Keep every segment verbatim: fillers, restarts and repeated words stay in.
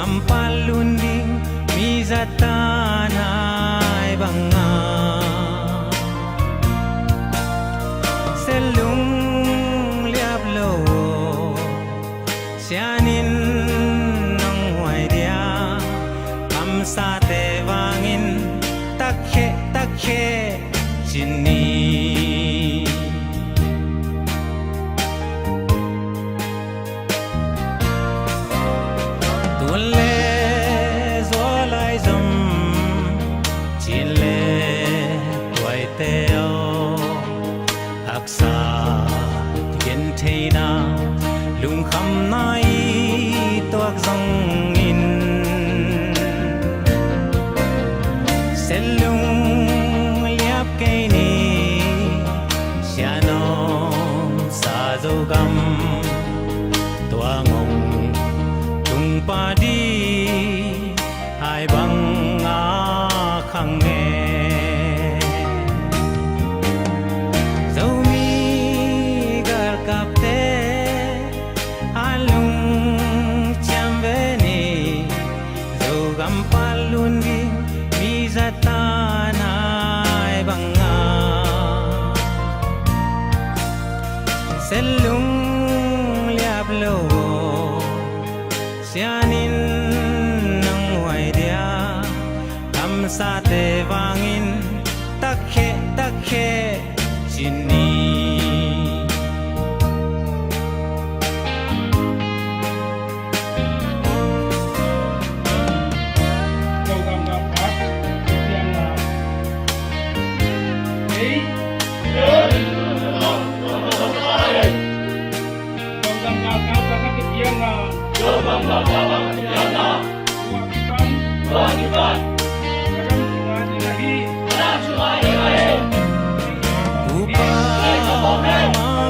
Ampat lun ding mi zat ta nai banga, selung liap lo. Sianin nong huai dia, kamsate vangin takkheh takkheh cin ni. Tun le zual lai zom, cin le tuaite aw, haksa gentheihna, lungkhamna i tuak zongin, selung liap kei ni. Sianawm sa Zogam, tua ngong tung padi hai banga khang e. Zomi galkapte, a lungciam ve ni. Zogam pat lun ding mi zat ta nai banga, selung liap lo. Sianin nong huai dia, kamsate vangin takkheh takkheh cin ni. Tupa ma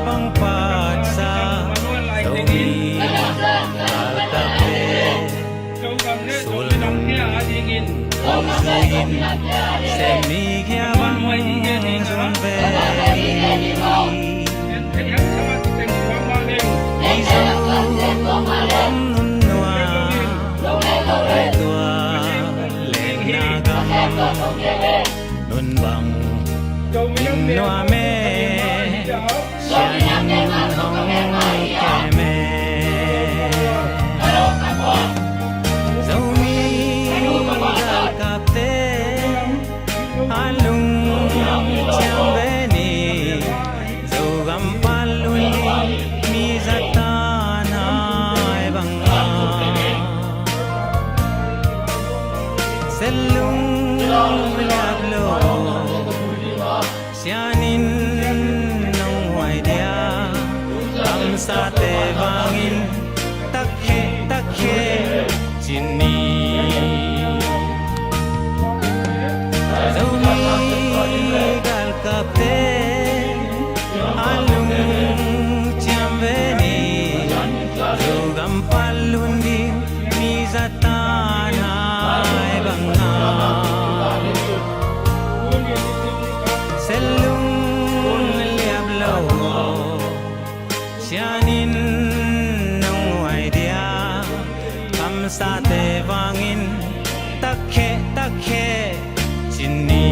bang patsa, Zomi galkapte, sulung hong zui in, sem ni hia bang zun ve ni. Mizo om nunua, tua lenna gam nun bang in nuam e, sianin hong kem e. Zomi galkapte, a lungciam ve ni. Zogam pat lun ding mi zat ta nai banga, selung liap lo. Sianin nong huai dia, kamsate vangin takkheh takkheh cin ni. Zomi galkapte, a lungciam ve ni. Zogam pat lun ding mi zat ta nai banga, selung liap lo. Sianin nong huai dia, kamsate vangin takkheh takkheh cin ni.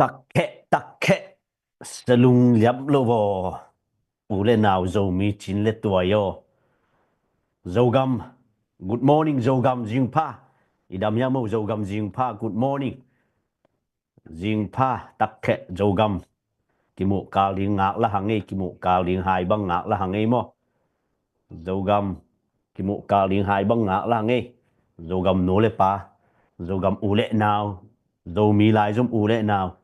Takkheh takkheh, selung liap lo vaw. U le nau, Zomi, cin le tuai aw. Zogam, good morning. Zogam, zingpha. I dam hiam aw? Zogam, zingpha, good morning. Zingpha takkheh Zogam. Kimuh kal ding ngak la hang ei, kimuh kal ding hai bang ngak la hang ei maw. Zogam, kimuh kal ding hai bang ngak la hang ei. Zogam nu le pa, Zogam u le nau, Zomi laizom u le nau,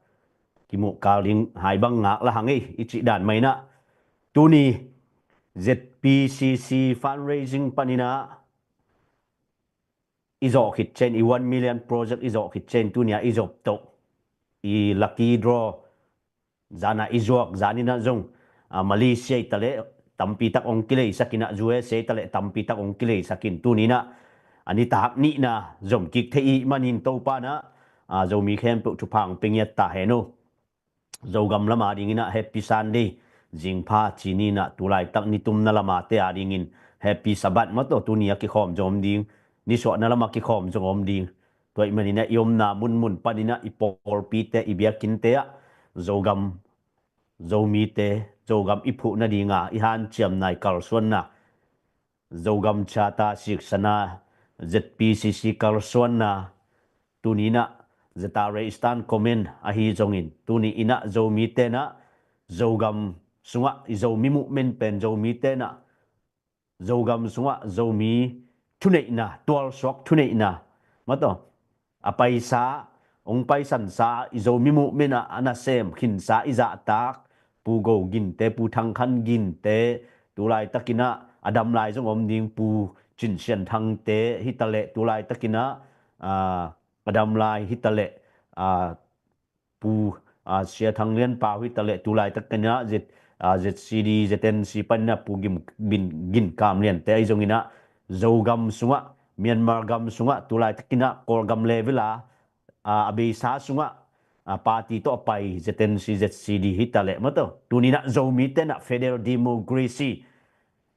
kimuh kal ding hai bang ngak la hang ei, i cih dan mah in ah. Tuni Z P C C fundraising panin ah i zawh khit ciang, i one million project i zawh khit ciang, tuni ah i zop toh, i lucky draw zan ah i zuak, zan in ah zong, ah, Malaysia i ta leh, tampi tak hong kileisak in ah, U S A taleh tampi tak hong kileisak in, tuni in ah a nitak nihna zom kik thei i hih manin Topa in ah, a, Zomi khempeuh thupha hong pia ngiat ta hen aw. Zogam lam a dingin ah Happy Sunday, zingpha ci ni in ah, tu laitak nitumna lam a te a dingin Happy Sabbath maw, tuni a kikhawm zong om ding, nisuahna lam a kikhawm zong om ding. Tua ahih manin ah i omna munmun panin ah i pawlpite, i biakinnte ah Zogam, Zomite, Zogam i phuh nading a i hanciamna, i kalsuanna, Zogam Charter siksana, Z P C C kalsuanna, tuni in ah Zatare Eastern Command ahi zongin, tuni in ah Zomite in ah Zogam sungah i Zomi movement pen, Zomite in ah Zogam sungah Zomi thuneihna, tualsuak thuneihna, maw taw, a paisa, hong paisansa, i Zomi movement ah a nasem khinsa i zahtak Pu Go Ginte, Pu Thang Khan Ginte, tu laitakin ah a dam lai zong om ding Pu Cin Sian Thangte hitaleh, tu laitakin ah, a, a dam lai hitaleh, a, Pu, a, Sia Thang Lian Pau hitaleh, tu laitakin ah Z, a, Z C D, Z N C panin ah Pu Gin, Bin, Gin Kam Liante ahi zongin ah, Zogam sungah, Myanmar gam sungah, tu laitakin ah Kawlgam level a, a, a beisa sungah, a, party tawh a pai Z N C, Z C D hitaleh maw taw, tuni in ah Zomite in ah federal democracy,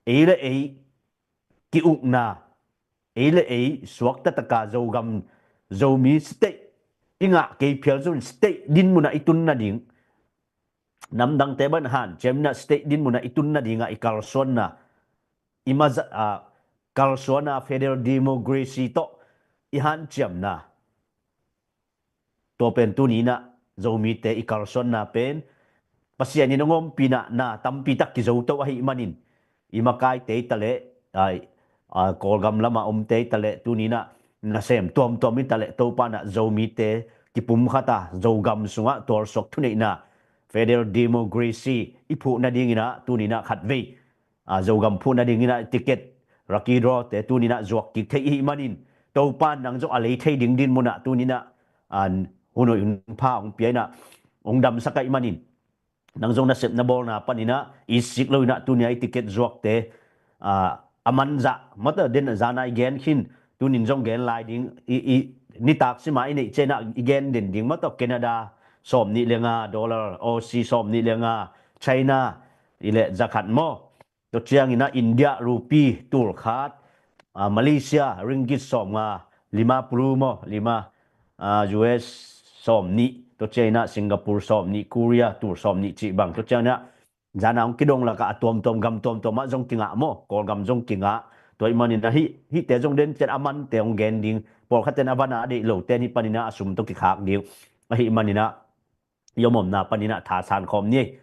ei le ei ki-ukna, ei le ei suakta taka Zogam, Zomi state i ngah kei phial zong state din mun ah i tun nading, namdangte bang hanciam in ah state din mun ah i tun nading ah i kalsuanna, i maza, a, kalsuanna federal democracy tawh i hanciamna, tua pen tuni in ah Zomite i kalsuanna pen Pasian in hong ompihna, na tampi tak kizo to ahih manin, i makaite hitaleh, a, a, Kawlgam lam a omte hitaleh, tuni in ah nasem tuamtuam hitaleh, Topa in ah Zomite kipumkhat a, Zogam sungah tualsuak thuneihna, federal democracy i phuh nadingin ah, tuni in ah khatvei, a, Zogam phuh nadingin ah ticket, lucky draw te tuni in ah zuak kik thei i hih manin, Topa in nang zong a lei thei ding din mun ah tuni in ah, a, hun hoih hun pha hong pia in ah, hong damsak ahih manin, nang zong na sep na bawlna panin ah i sik lo in ah tuni a i ticket zuakte, a, a manzah, maw taw, den zan a i gen khin, tunin zong gen lai ding, i, i nitak sim a i neih ciang ah i gen den ding, maw taw, Canada sawm nih le nga dollar, Aussie sawm nih le nga, China i leh za khat maw. Tua ciangin ah India rupee tul khat, a, Malaysia ringgit sawm nga, lima puluh maw, lima, a, U S sawm nih, tua ciangin ah Singapore sawm nih, Korea tul sawm nih cih bang, tua ciangin ah zan a hong kidong lakah a tuamtuam, gam tuamtuam ah zong kingah maw, Kawlgam zong kingah. Tua ahih manin ah hih, hihte zong den ciang a mante hong gen ding, pawlkhat ten a van a deih lote hih panin ah a sum tawh kikhak ding. Ahih manin ah i om omna panin ah thasan khawm ni.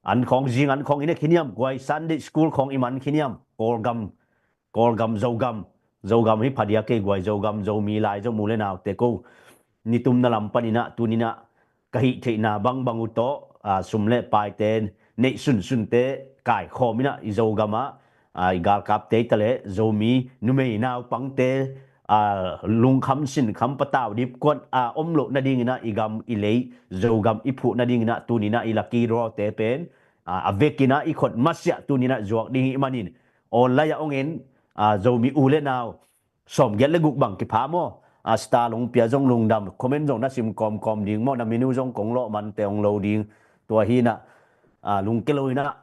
An khawng, zing an khawng i ne khin hiam, guai, Sunday school khawng i man khin hiam, Kawlgam, Kawlgam, Zogam, Zogam hi pha diak ei guai, Zogam, Zomi lai Zogam u le naute ko, nitumna lam panin ah tuni in ah ka hih theihna bangbang uh tawh, a, sum le paite neih sunsunte kaikhawm in ah i Zogam ah, a, i galkapte hitaleh, Zomi numei naupangte, a, lungkham sinkham, patau dipkuat a om loh nadingin ah i gam i lei, Zogam i phuh nadingin ah tuni in ah i lucky draw te pen, a, a vekin ah i khut masiah tuni in ah zuak ding i hih manin, online ah hong en, a, Zomi u le nau sawmgiat le guk bang kipha maw? A, star hong pia zong lungdam, comment zong na sim kawmkawm ding maw, na min uh zong kong lawh mante hong lo ding. Tua hi in ah, a, lungkia lo in ah,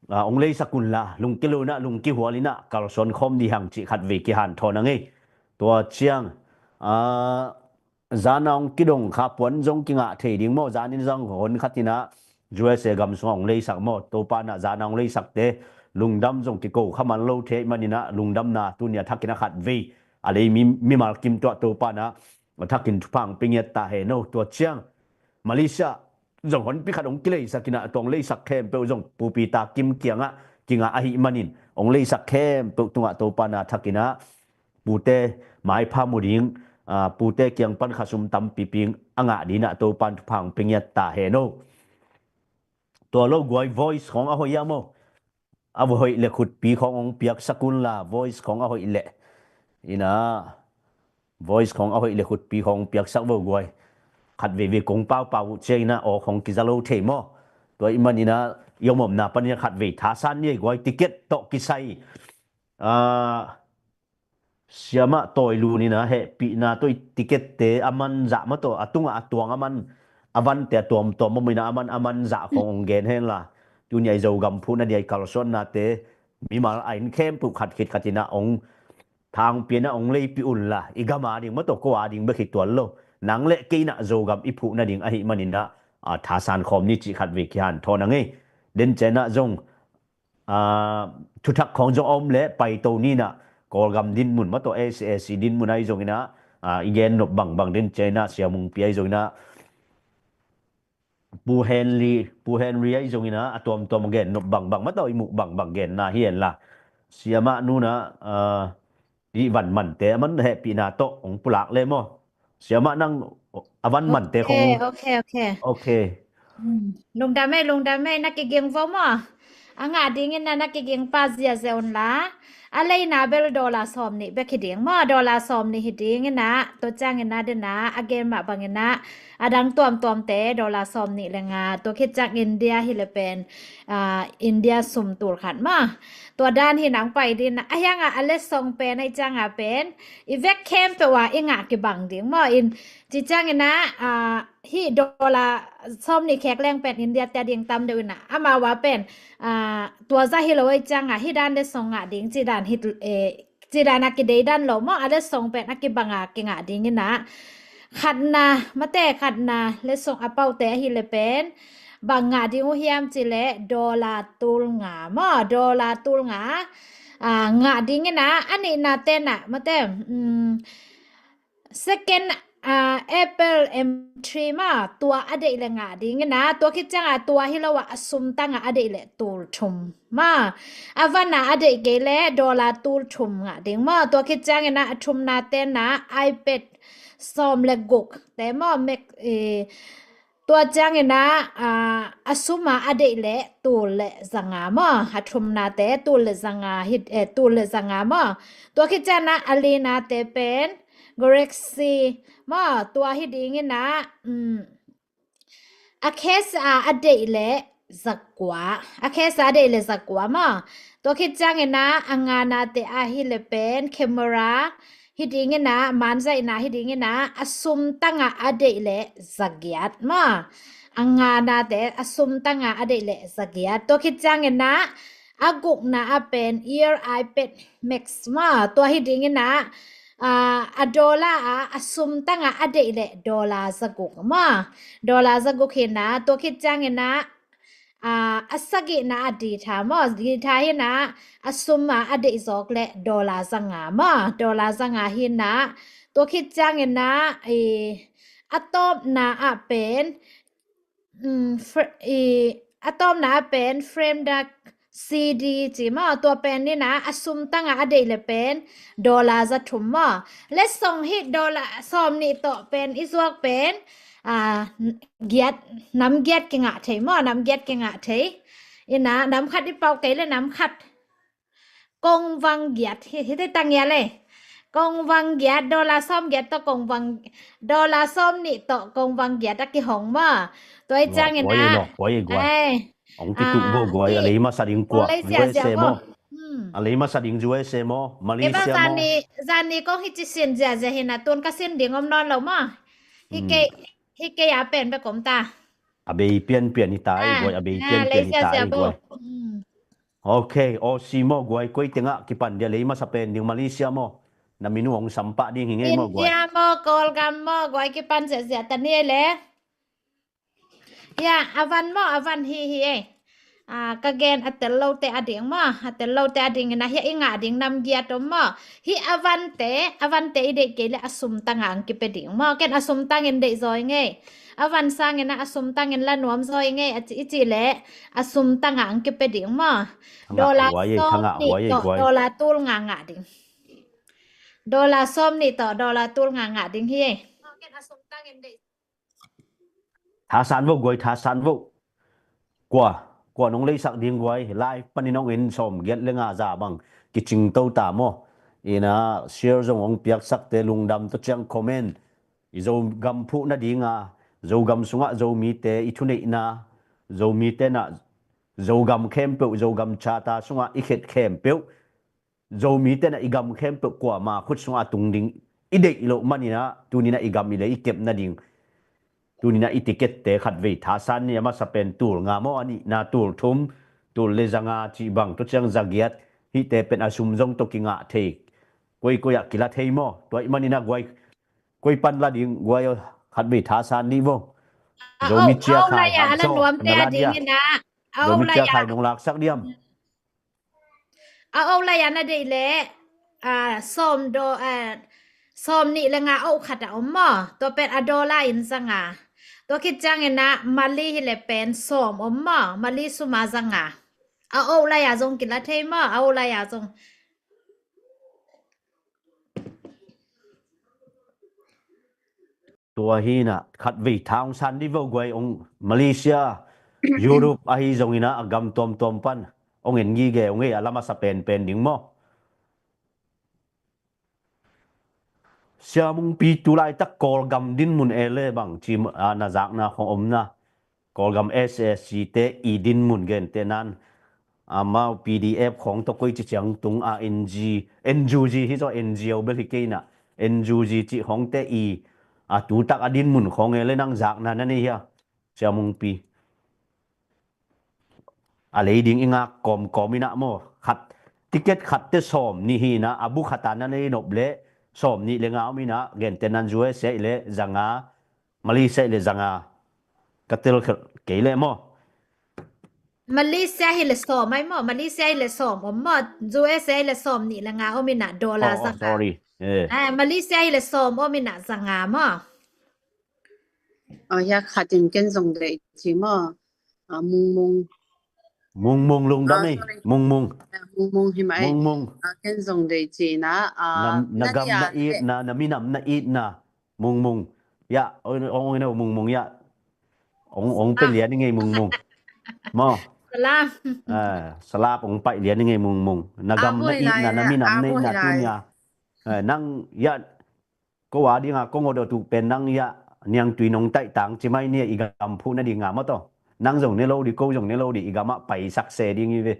a, hong leisak un la, lungkia lo in ah, lungkihual in ah kalsuan khawm dih hang cih khatvei kihanthawn a ngei. Tua ciang, a, zan a hong kidong kha puan zong kingah thei ding maw, zan in zong hon khat in ah U S A gam sungah hong leisak maw, Topa in ah zan a hong leisakte lungdam zong kiko kha man lo thei ahih manin ah, lungdamna tuni a thakin ah khatvei, a lei mi, mimal kim tawh Topa in ah a thakin thupha hong pia ngiat ta hen aw. Tua ciang Malaysia zong honpi khat hong kileisak in ah, tua hong leisak khempeuh zong Pu Peter Kim kiangah kingah ahih manin, hong leisak khempeuh tungah Topa in ah thakin ah pute maipha mu ding, a, pute kiang pan khasum tampi ping a ngah dingin ah Topa in thupha hong pia ngiat ta hen aw. Tua lo guai, voice khawng a hoih a maw? A hoih le khutpi khawng hong piaksak un la, voice khawng a hoih le. In ah, voice khawng a hoih le khutpi khawng hong piaksak vo guai. Khat veivei kong paupau uh ciangin ah aw khawng kiza lo thei maw? Tua ahih manin ah i om omna panin a khat vei thasan ni ei guai, ticket tawh kisai. Ah, Siamah Tawi Lun in a hehpihna tawh i ticket te a man zah mah tawh, a tungah a tuang a man, a vante a tuamtuam mah muina a man, a man zah khong ong gen hen la. Tuni a i Zogam phuhna dia i kalsuannate mimal a in khempeuh khat khit khat in a ong thangpian a ong leipih un la, i gam a ding mah tawh ko a ding bek hi tuan lo. Nang le kei in a Zogam i phuhna ding ahih manin a, a, thasan khawm ni cih khat vei kihanthawn a ngei. Den ciang a zong, a, thuthak khawng zong a om leh paito ni in a, Kawlgam dinmun mah tawh S A C dinmun ahi zongin a, a, i gen nop bangbang den ciang a Sia Mungpi ahi zongin a, Pu Henry, Pu Henry ahi zongin a, a tuamtuam gen nop bangbang mah tawh i muh bangbang genna hi en la. Siamah nu in a, a, i van mante a man hehpihna tawh ong pulak le maw? Siamah nang a van mante khong. Ok, ok, ok. Ok. Hmm. Lungdam ei, lungdam ei, na kiging vo maw? A ngah dingin a na kiging pa ziazia un la. A leina bel dollar sawm nih bek hi ding maw? Dollar sawm nih hi dingin a, tua ciangin a den a, a gen mah bangin a, a dang tuamtuamte dollar sawm nih le nga, tua khit ciang India hi le pen, ah, India sum tul khat maw? Tua dan hi nang pai ding a, a hiang a, a letsong pen, a i ciang a pen, i vek khempeuh a i ngah kibang ding maw? In, ci ciangin a, ah, hih dollar sawm nih khek leng pen India te a ding tam deuh in a, amau a pen, ah, tua zah hi lo a i ciang a, hih dan letsong ngah ding, ci dan hi, eh, ci dan a kidei dan lo maw, a letsong pen a kibang a kingah dingin a. Khatna, mate khatna letsong a paute ahi le pen, bang ngah ding uh hiam ci le dollar tul nga maw, dollar tul nga, ah, ngah dingin a, a nihna ten a, mate, um, second, ah, Apple M three maw, tua a deih le ngah dingin a, tua khit ciang a tua hi lo a, a sum tang a a deih le tul thum maw. A van a a deih kei le dollar tul thum ngah ding maw. Tua khit ciangin a, a thumna ten a iPad sawm le guk te maw, Mac, eh, tua ciangin a, ah, a sum a a deih le tul le zanga maw. A thumnate tul le zanga hi, eh, tul le zanga maw. Tua khit ciangin a, a linate pen Galaxy maw, tua hi dingin a, um, a case a a deih le zakua, a case a a deih le zakua maw. Tua khit ciangin a, a nganate ahi le pen camera hi dingin a, manzaihna hi dingin a, a sum tang a a deih le zagiat maw. A nganate a sum tang a a deih le zagiat. Tua khit ciangin a, a gukna a pen Air iPad Max maw. Tua hi dingin a, ah, a dollar a, a sum tang a a deih le dollar zaguk maw. Dollar zaguk hi in a, tua khit ciangin a, ah, a sagihna a ditha maw, ditha hi in a, a sum a a deih zawk le dollar zanga maw, dollar zanga hi in a, tua khit ciangin a, i, a tawpna ah pen, um, fr-, i, a tawpna ah pen Frame the C D ci maw, tua pen in a, a sum tang a a deih le pen dollar za thum maw. Letsong hih dollar sawm nih tawh pen i zuak pen, ah, giat, nam giat kingah thei maw, nam giat kingah thei. In a, nam khat i pauh kei le nam khat. Kongvang giat, hi, hi te tang ia le. Kongvang giat, dollar sawm giat tawh kongvang, dollar sawm nih tawh kongvang giat a kihong maw. Tua i ciangin a, guai, guai, guai. Ai. Ong kituh vo guai, a lei masa ding kua. U S A maw. Hmm. A lei masa ding U S A maw, Malaysia maw. Zani, zani kong hi ci sin ziazia hi in a, tun ka sin ding om nawn lo maw. Hi kei, hi kei a pen bek om ta. A bei pianpian hi ta, guai, a bei pianpian hi ta, guai. Hmm. Ok, Aussie maw guai, koi tengah kipan dia, lei masa pen ding, Malaysia maw. Na min uh ong sampah ding hi ngei maw guai. India maw, Kawlgam maw guai, kipan ziahziah ta ni ei le. Hia, a van maw, a van hi hi ei. Ah, ka gen a tel lote a ding maw, a tel lote a ding in a, hia i ngah ding nam giat om maw. Hih a vante, a vante i deih kei le a sum tang a ang kipia ding maw. Ken a sum tang in deih zaw ing ei. A van sangin a, a sum tangin la nuam zaw ing ei, a ci, i cih leh a sum tang a ang kipia ding maw. Dollar sawm nih tawh dollar tul nga ngah ding. Dollar sawm nih tawh dollar tul nga ngah ding hi ei. Thasan vo guai, thasan vo. Kua, kua nong leisak ding guai, live panin hong en, sawm giat le nga za bang kicing to ta maw. Ina share zong hong piaksakte lungdam tawh ciang comment. I Zogam phuh nadinga, Zogam sungah Zomite i thuneihna, Zomite na Zogam khempeuh, Zogam charter sungah i khet khempeuh, Zomite na i gam khempeuh kuama khut sungah a tung ding i deih loh maninah, tuninah i gam i le i kep nading, tuninah i ticket-te khatvei thasan ni. A masa pen tul nga maw, a nihna tul thum, tul le zanga cih bang, tua ciang zagiat, hihte pen a sum zong tawh kingah thei, koikoi ah kila thei maw. Tua ih maninah guai, koi pan la ding guai, khatvei thasan ni maw. Zomi cia khai, a la nuamte a dingin ah, Zomi cia khai nong laksak diam. A o lai a na deih leh, a, sawm do, a, sawm nih le nga o khat a om maw? Tua pen a dollar in zanga. Tua khit ciangin ah Mali hi le pen sawm om maw? Mali suma zanga. A o lai a zong kila thei maw? A o lai a zong. Tua hinah khatvei tha hong san di vo guai, hong Malaysia, Europe ahi zonginah a gam tuamtuam pan hong en gige hong ei, a la masa penpen ding maw. Sia Mungpi, tulaitak Kawlgam dinmun e le bang ci, a, na zakna khong omna. Kawlgam S A C te i dinmun gente nan, amau P D F khong tawh koi ci ciang tung a N G, N U G hi zaw, N G O bel hi kei na, N U G ci khongte i, a, tutak a dinmun khong e le nang zakna na nei hia, Sia Mungpi. A lei ding i ngak kawmkawm inah maw, khat, ticket khatte sawm nih hi inah, a bu khata na nei nop le sawm nih le nga om inah, gente nan U S A le zanga, Malaysia hi le zanga, ka tel kei le maw. Malaysia hi le sawm ai maw, Malaysia hi le sawm om maw, U S A hi le sawm nih le nga om inah dollar zanga. Sorry. Eh. Ah, Malaysia hi le sawm om inah zanga maw. Oh, ya khatin ken zong dei ci maw. Ah, Mungmung. Mungmung lungdam ei. Mungmung. Ah, Mungmung hi mah ei. Mungmung. Ah, ken zong dei ci na. Ah, na gam na itna, na minam na itna. Mungmung. Ya, ong ong ong Mungmung ya. Ong ong pe lian ngei Mungmung. Maw. Salam. Ah, salam ong pai lian ngei Mungmung. Na gam na itna, na minam na itna tunia. Eh, nang ya, ko a dinga ko ngawdawtu pen nang ya, niangtui nong taih tang ci mai nia, i gam phuh na dinga maw taw. Nang zong ne lo di, ko zong ne lo di, i gamah paisak se ding i ve.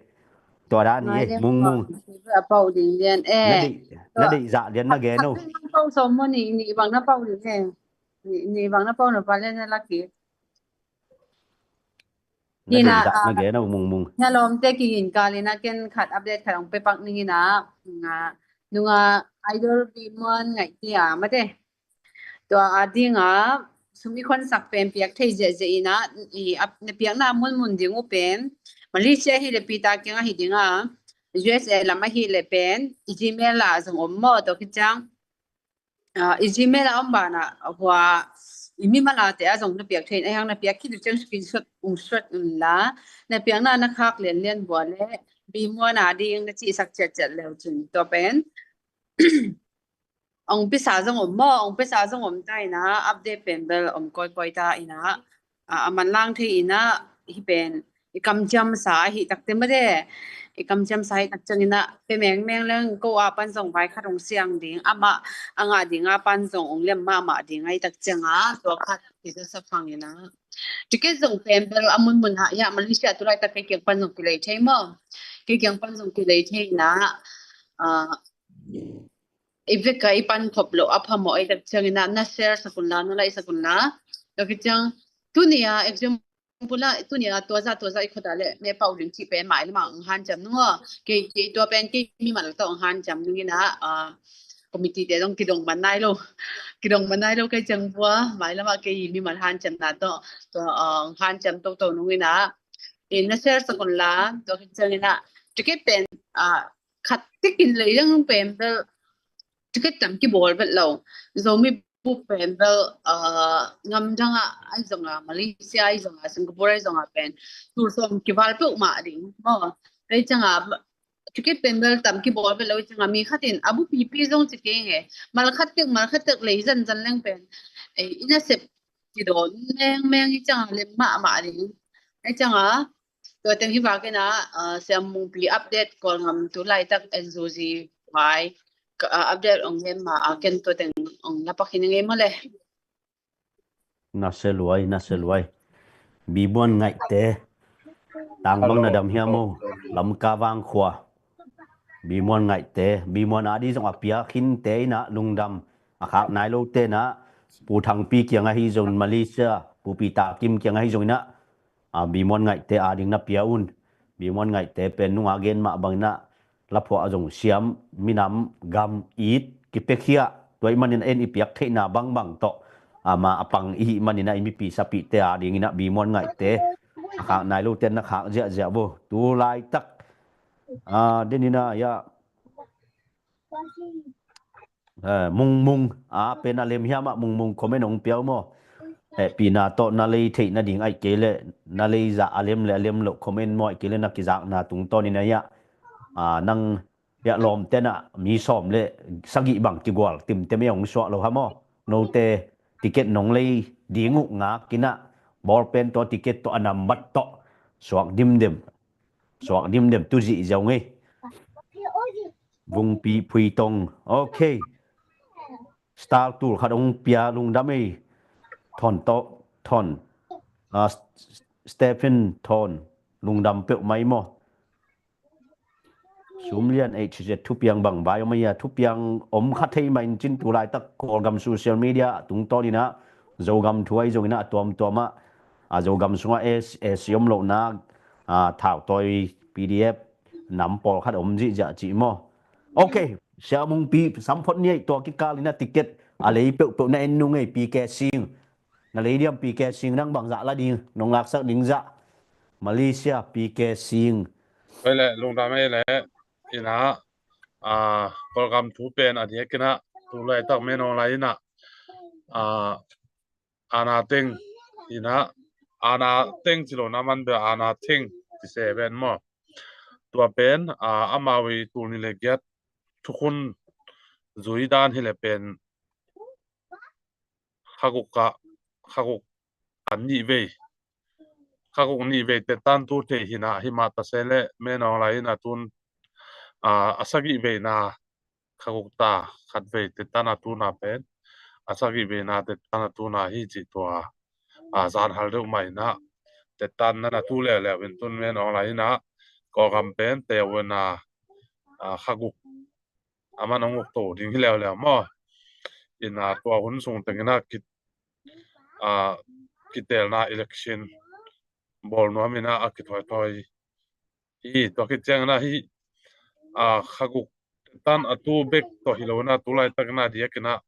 Tua dan i e, Mungmung. A pau ding lian e. Na deih zah lian na gen o. Pau sawm maw, ni bang na pau ding e. Ni bang na pau na pa lian na laki. Na deih zah na gen o, Mungmung. Na lawmte kigin kalina ken khat update khat ong pepak ning ina. Nunga Idol Bimuan Ngaihte a mate. Tua a dinga sum i khonsak pen piak thei ziahziah ina, i ap, na piakna munmun ding uh pen Malaysia hi le Peter kiang ahi dinga, U S A lam ahi le pen i Gmail ah zong om maw, tua khit ciang, ah, i Gmail ah om banah hua i mimal a te a zong na piak thei in, a hiang na piak khit uh ciang screenshot ung shot unla, na piakna na khak lianlian bua le Bimuan a ding na cihsak ciatciat leu cin tua pen ong pisa zong om maw, ong pisa zong om ta ina, update pen bel om kawikawi ta ina, a, a manlang thei ina, hi pen i kamciamsa ahi takte mate, i kamciamsa ahi tak ciang ina, pe mengmeng leng ko a pan zong vai khat ong siang ding, amah a ngah ding a pan zong ong lem mahmah ding ahi tak ciang a, tua khat i zasa phang ina. Ticket zong pen bel a munmun hah, ya Malaysia tulaitak kei kiang pan zong kilei thei maw, kei kiang pan zong kilei thei ina, a, i veka i pan khop loh a phamawh i tak ciang ina, na share sak unla, na like sak unla. Tua khit ciang, tuni a example a, tuni a tuaza tuaza i khota le me pau ling cih pen mai lama ong hanciam nung aw. Kei, kei tua pen kei mimal tawh ong hanciam nung ina, a, committee te zong kidong man nai lo. Kidong man nai lo kei ciang bua, mai lama kei mimal hanciamna tawh, tua, a, ong hanciam toto nung ina. In na share sak unla, tua khit ciang ina, ticket pen, a, khat tikin lei dang pen bel ticket tam kibawl vet lo. Zomi bup pen bel, ah, ngam dang ah, ai zong ah, Malaysia ai zong ah, Singapore ai zong ah pen tul sawm kival peuh mah ding maw. Ai zong ah, ticket pen bel tam kibawl vet lo, ai zong ah mi khat in a bu pipi zong ci kei nge. Mal khat tek, mal khat tek lei zan zan leng pen, eh, i nasep kidawn mengmeng i zong ah lem mahmah ding. Ai zong ah, tua teng hi vak ina, ah, Siam Mungpi update Kawlgam tu laitak N U G vai, ah, update ong lem ma, ah, ken tua teng ong na pak hi ning ei maw le. Na se luai, na se luai. Bimuan Ngaihte. Tang bang na dam hiam maw? Lamka Vangkhua. Bimuan Ngaihte, Bimuan a di zong a pia khinte in ah lungdam. A khak nai lote in ah Pu Thangpi kiang ahi zong, Malaysia Pu Peter Kim kiang ahi zong in ah, a, Bimuan Ngaihte a ding na pia un. Bimuan Ngaihte pen nunga gen mah bang in ah laphuah zong siam, minam gam it kipiakhia, tua ahih manin en i piak theihna bangbang tawh ama a pang i hih manin ah i mipi sapihte a ding in ah Bimuan Ngaihte, a khak nai lote na khak ziahziah vo. Tu laitak, a, den in ah, ya, eh, Mungmung a pen a lem hiam ah, Mungmung comment hong pia uh maw? Hehpihna tawh na lei theih nading ahih kei leh na lei zah a lem le a lem loh comment maw, ahih kei leh na kizakna tungtawn in ah, ya, a, nang, ya, lawmte in ah mi sawm le sagih bang kigual timtem ei, hong suah lo ha maw? Note ticket nong lei ding uh ngak in ah, ballpen tawh ticket tawh a nambat tawh suak dimdem, suak dimdem tu zihziau ngei. Vungpi Phuitong. Ok. Star tul khat hong pia, lungdam ei. Thon tawh, Thon. A, Stephen Thon. Lungdam peuhmah ei maw? Sumlian H Z thupiang bang vai om a, thupiang om kha thei mah in cin tu laitak Kawlgam social media tungtawn in ah Zogam thu ahi zong in ah a tuamtuam ah, a, Zogam sungah S S om lohna, a, thautawi P D F nam pawlkhat om zihziah cih maw? Ok, Sia Mungpi, samphot ni ei, tua kikal in ah ticket a lei peuhpeuh na en nung ei, P K Sing. Na lei diam P K Sing, nang bang zah la ding, nong laksak ding zah? Malaysia, P K Sing. Ei le, lungdam ei le, in ah, a, Kawlgam thu pen a diak in ah tu laitak Menawng lai in ah, a, Ana Teng in ah, Ana Teng ci lo na man bia, Ana Teng ci se ven maw? Tua pen, a, amau i tul nih le giat thukhun zui dan hi le pen khaguk ah, khaguk an nih vei, khaguk nih vei tetan tu thei hi in ah, hi mah ta se le Menawng lai in ah tun, a, a sagih veina khaguk ta khat vei tetan a tuna pen a sagih veina tetan a tuna hi cih tua, a, zan hal deuh mah in ah tetan na na tu leuleu in tun Menawng lai in ah Kawlgam pen teu in ah, a, khaguk a man hong uk to ding hi leuleu maw? In ah tua hun sung teng in ah ki, a, kitelna election bawl nuam in ah a kithoitoi hi. Tua khit ciang in ah hih, a, khaguk tan a tu bek tawh hi lo in ah tu laitak in ah diak in ah,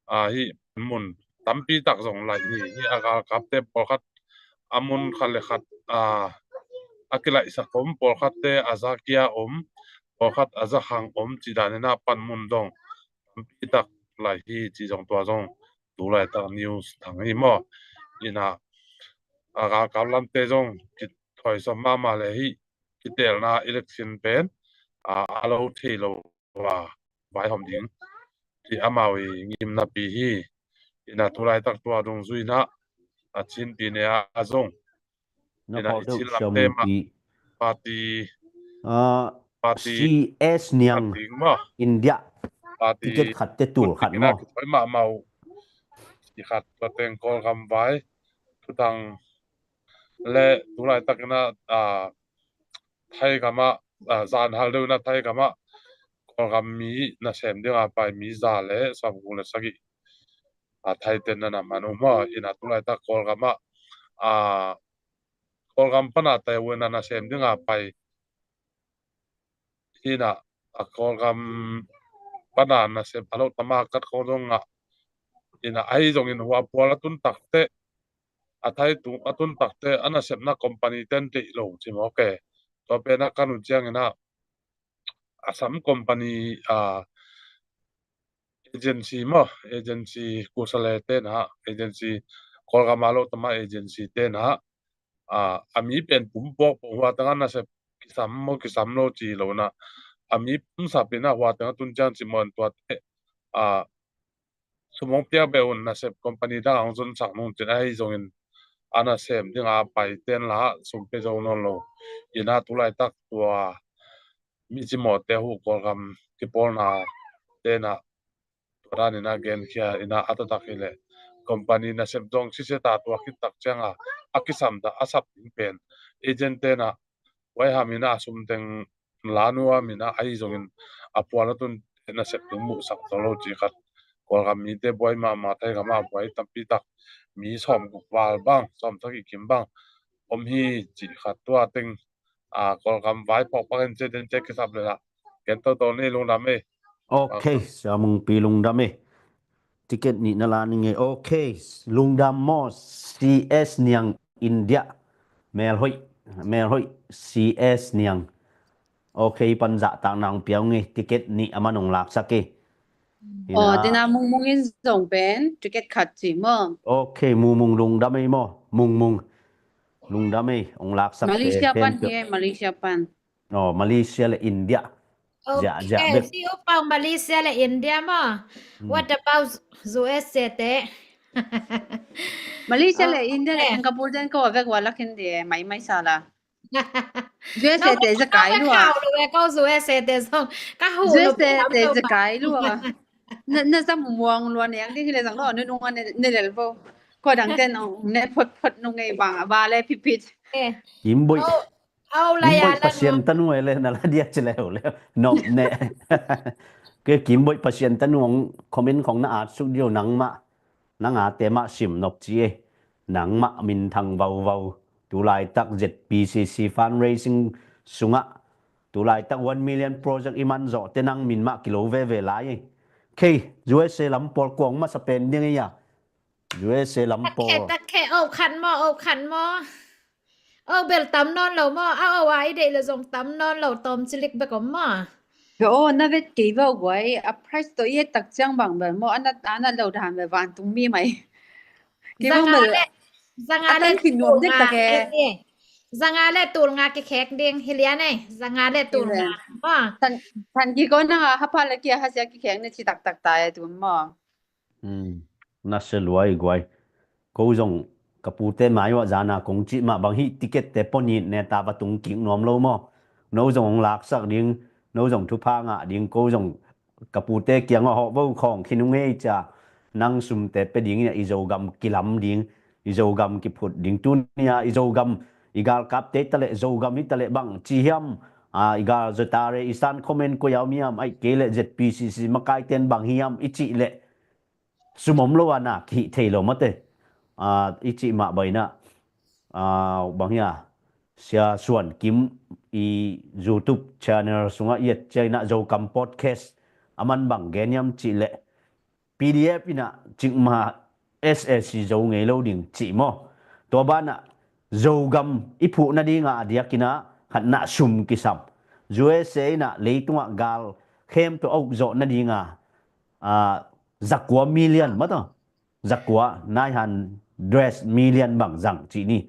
a, hih mun tampi tak zong laih hi. Hih a galkapte pawlkhat a mun khat le khat, a, a kilaihsak om, pawlkhatte a za kia om, pawlkhat a za khang om cih dan in ah panmun zong tampi tak laih hi cih zong tua zong tu laitak news thang hi maw? In ah a galkap lamte zong kithoisawm mahmah le hih kitelna election pen, a, a lo thei lo a vaihawm ding cih amau i ngimnapi hi. In ah tu laitak tua dungzui in ah a Chin T N A a zong, in ah i Chin lamte mah party, a, party C S Niang ding maw? India party ticket khat te tul khat maw? Kithoih mahmah uh. Ci khat tua teng Kawlgam vai thuthang le tu laitak in ah, a, Thai gam ah, a, zan hal deuh in ah Thai gam ah Kawlgam mi nasem ding a pai mi za le sawmguk le sagih, a, Thai ten na na man uh maw? In ah tu laitak Kawlgam ah, a, Kawlgam pan a teu in ah nasem ding a pai hi in ah, a Kawlgam pan a nasem a lo tama kat khong zong ah, in ah ahi zongin hua pual a tun takte, a Thai tung a tun takte a nasepna company ten deih lo ci maw ke? Tua pen a kan uh ciang in ah Assam company, a, agency maw, agency kusalete na, agency Kawlgam a lo tama agency te na, a, a mi pen pum pawk pawk hua teng a nasep kisam maw kisam lo ci lo na, a mi pum sap in ah hua teng a tun ciang ci maw in tuate, a, sum hong piak beh un, nasep company dang hong zonsak nung cin ahi zongin a nasem ding a pai ten la sum pe zo nawn lo. In ah tu laitak tua mi cimawhte uh Kawlgam kipawlna te na tua dan in ah genkhia in ah a taktak hi leh company nasep zong siseta tua khit tak ciang a a kisam dah a sap ding pen agent te na Huai ham in a sum teng la nuam in a, ahi zongin a puan a tun nasep ding muhsak tawh lo cih khat. Kawlgam mite buai mahmah, Thaigam ah buai tampi tak, mi sawm guk val bang, sawm sagih kim bang om hi cih khat. Tua teng a, Kawlgam vai pawlkhat in cih teng kisap le la. Ken toto ni, lungdam ei. Ok, Sia Mungpi, lungdam ei. Ticket nih na la ning ei. Ok, lungdam maw, C S Niang, India. Melhoih, Melhoih, C S Niang. Ok, pan zahtakna hong pia ung ei, ticket nih aman hong laksak ei. Aw, ina, Mungmung in zong pen ticket khat ci maw? Ok, Mungmung, lungdam ei maw, Mungmung. Lungdam ei, hong laksak te. Malaysia pan hi ei, Malaysia pan. Aw, Malaysia le India. Ziahziah bek. Ci uh pang, Malaysia le India maw? What about U S A te? Malaysia le India le Singapore ten ko a vek ua lak in di, mai mai sa la. U S A te za kai lua. Ka hau lua, ka U S A te zong. Ka hu U S A te za kai lua. Na, na za mumuang lua, ne ang ding hi le zang lo, nu nung a ne, ne lel bo. Ko dang ten ong ne phot phot nung ei bang, ba le pipit. Kim Boih. Au, au la ya la. Pasian tanu ei le, na la dia ci le le. No, ne. Ke Kim Boih, Pasian tanu ong comment khong na at suk diu nangmah. Nang a te mah sim nop ci ei. Nangmah minthang vauvau. Tulaitak Z P C C fundraising sungah tulaitak one million project i man zawh te nang min mah kilo veve lai ei. Kei, U S A lam pawl kuang masa pen ding ei a. U S A lam pawl. Takke, takke, oh khan maw, oh khan maw. Oh bel tam nawn lo maw, a oh a i deih le zong tam nawn lo, tawm cilik bek om maw. Ga aw, na vet kei va guai, a price tawh i et tak ciang bang bel maw, a nat, a nat lo dan bel vantung mi mai. Kei bang bel, zanga le, zanga le tul nga kikhek ding hi. Zanga le tul nga kikhek ding hi lian ei, zanga le tul nga. Maw. Than, than kiko nang a hapha le kia hasia kikhek ne ci taktak ta ei tu maw. Na sia luai guai. Ko zong ka pute mai uah zana kong cih mah bang hih ticket te pawh nit ne ta va tung kik nuam lo maw. No zong hong laksak ding, no zong thupha ngah ding, ko zong ka pute kiangah hawh vo khawng khin ung ei cia. Nang sumte pe ding in a i Zogam kilam ding, i Zogam kiphut ding. Tunia i Zogam i galkapte hi taleh Zogam hi taleh bang ci hiam, a, i gal Zatare, i san comment koi a om hiam, aih kei leh Z P C C makaiten bang hiam i cih leh sum om lo a na kihih thei lo mate. A, i cih mah baina, a, bang hia, Sia Suan Kim i YouTube channel sungah i et ciaina Zogam podcast a man bang gen hiam cih leh P D F ina cikmah S A C zo ngei lo ding cih maw. Tua banah Zogam i phuh nadinga a diakina khatna sum kisam. U S A ina leitungah gal khempeuh a ukzawh nadinga, a, zakua million mataw. Zakua, nine hundred million bang zang cih ni.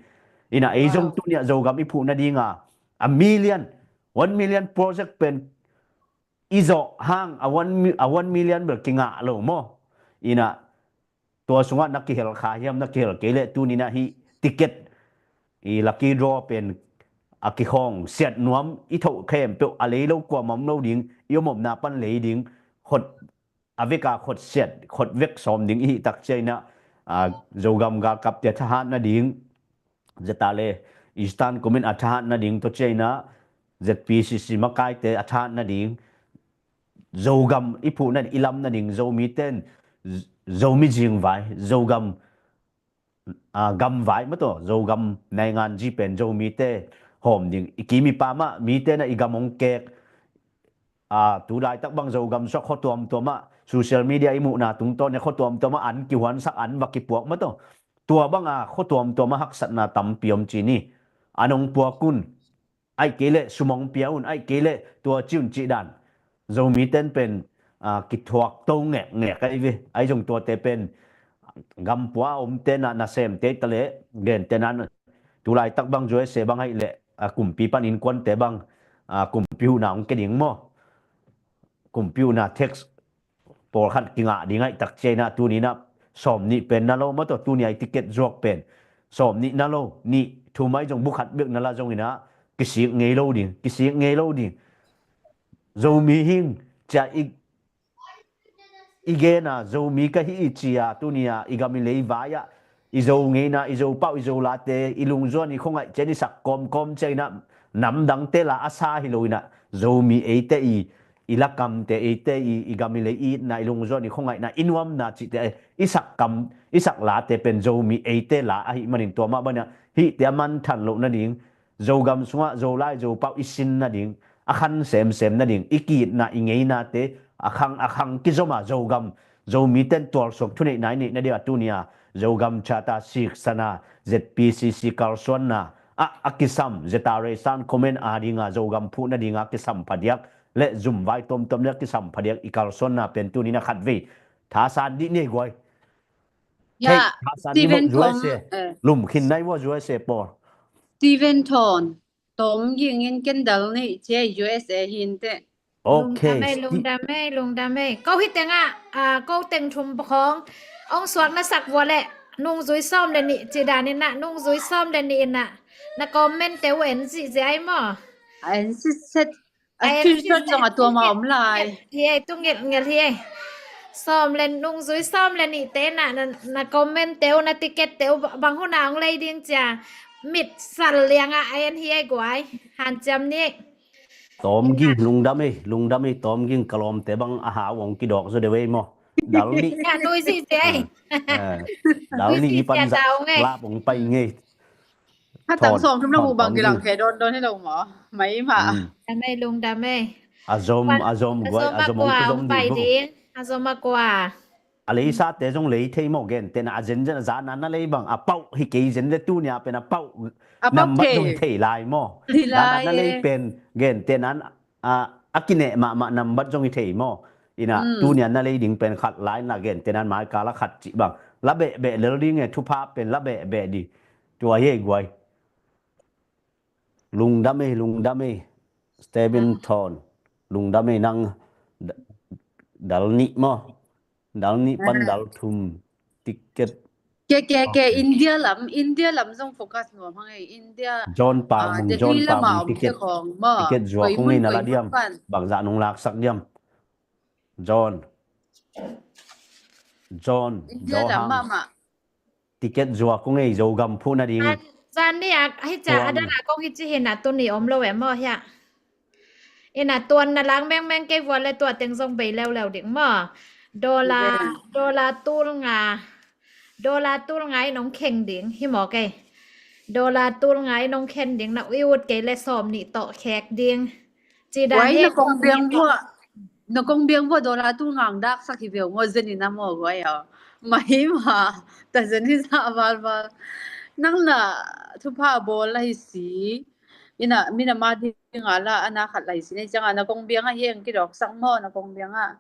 Ina ei zong tuniah Zogam i phuh nadinga a million, one million project pen i zawh hang a one mi-, a one million bel kingah lo maw. Ina tua sungah na kihel kha hiam, na kihel kei leh tuninah hih ticket i lucky draw pen a kikhawng siat nuam i thoh khempeuh a lei lo kuamah om lo ding, i om omna pan lei ding, khot a veka khot siat, khot vek sawm ding i hih tak ciaina, a, Zogam galkapte a thahat nading, Zatale Eastern Command a thahat nading, tua ciaina Z P C C makaite a thahat nading, Zogam i phuh nading, i lam nading, Zomiten, Z-, Zomi zingvai, Zogam, a, gamvai mataw, Zogam naingan zi pen Zomite hawm ding, i kim i pam ah mite na i gam hong kek, a, tu laitak bang Zogam suak khua tuamtuam ah, social media i muhna tungtawn a khua tuamtuam ah an kihuansak, an va kipuak mataw. Tua banga khua tuamtuam ah haksatna tampi om ci ni. An hong puak un, aih kei leh sum hong pia un, aih kei leh tua ci un cih dan. Zomiten pen, a, kithuak to ngekngek ahi ve. Ahi zong tuate pen gampua a omte na, nasemte hi taleh, gente na, tu laitak bang U S A bang aih leh, a, kumpi pan innkuante bang, a, kumpi huhna hong kia ding maw. Kumpi huhna tax pawlkhat kingah ding aih tak ciaina tuninah sawm nih pen na lo mataw, tunia i ticket zuak pen sawm nih na lo, nih thum ahi zong bu khat bek na la zonginah kisik ngei lo ding, kisik ngei lo ding. Zomi hing cia i, i gena Zomi ka hi i cia tunia i gam i leivai ah i Zo ngeina, i Zo pauh, i Zo late, i lungzuan i khuangaih cian i sak kawmkawm ciainah namdangte la a sa hi lo inah, Zomi eite i, i lakamte eite i, i gam i lei i itna, i lungzuan i khuangaihna, i nuamna cihte i sak kam, i sak late pen Zomi eite la ahih manin tua mah banah hihte a manthan loh nading, Zogam sungah Zolai Zopau i sin nading, a khan semsem nading, i ki-itna i ngeinate a khang a khang kizom a Zogam, Zomite'n tualsuak thuneihna i neih nading a tuni a Zogam Charter siksana, Z P C C kalsuanna ah a kisam, Zeta Reistan Comment a dinga Zogam phuh nadinga kisam phadiak le zumvai tuamtuam ding a kisam phadiak i kalsuanna pen tuni na khatvei thasan dih ni ei guai. Hei, thasan dih mawk U S A. Lum khin nai vua U S A pawl. Steven Thon, Tom Ging in ken Dal Nih ci ei, U S A hi inteh. Ok. Lungdam ei, lungdam ei, lungdam ei. Ko hi tengah, ah, ko teng thum khawng ong suak na sak vua leh nungzui sawm le nih ci dan inah, nungzui sawm le nih inah na comment te uh en zihziah ei maw? A en sitset. A screenshot zong a tua mah om lai. Hi ei, tu ngelhngelh hi ei. Sawm le, nungzui sawm le nihte na, na, na comment te uh, na ticket te uh, bang hun a hong lei ding cia mit sal liangah a en hi ei guai. Hanciam ni. Tom Ging, lungdam ei, lungdam ei, Tom Ging, ka lawmte bang a hau hong kidawk zaw deuh ei maw? Dal Nih. Ka nui zihziah ei. Dal Nih i pan zak lap hong pai ngei. Khatang sawm thum na mu bang kilang khe dawndawn hi lo maw? Mai mah. Lungdam ei, lungdam ei. A zom, a zom guai, a zom a kua hong pai ding, a zom a kua. A leisate zong lei thei maw, gentehna a zenzen a zana na lei bang a pauh hi kei zen le tuni a pen a pauh nambat zong thei lai maw? Zana na lei pen gentehna a, a kineh mahmah nambat zong hi thei maw? Inah tuni a na lei ding pen khat lai inah gentehna mai kal a khat cih bang la behbeh lel ding e, thupha pen la behbeh dih. Tua hi ei guai. Lungdam ei, lungdam ei. Steven Thon, lungdam ei nang. Dal Nih maw? Dal Nih pan dal thum ticket. Ke, ke, ke, India lam, India lam zong focus nuam hang ei, India. John Pau Mung, John Pau Mung ticket. Ticket zuak kong ei na la diam. Bangzah nong laksak diam. John. John. India lam mahmah. Ticket zuak kong ei, Zogam phuh nading. Zan ni a, hi cia a dana kong hi ci hi na tuni om lo e maw hia. Ina tuan na lang mengmeng kei vua le tua teng zong bei leuleu ding maw. Dollar, dollar tul nga. Dollar tul nga in hong kheng ding hi maw kei. Dollar tul nga in hong khen ding na i ut kei le sawm nih tawh khek ding. Ci dan hi. Na kong biang vua, na kong biang vua dollar tul nga hong daksak hi veu maw, zen ina maw guai aw. Mai ma, ta zen hi sa valval. Nang na thupha bawl la hi si. Ina, mina ma dinga la, ana khat la hi si. Nei cianga na kong bianga hi eng kidawksak maw, na kong bianga.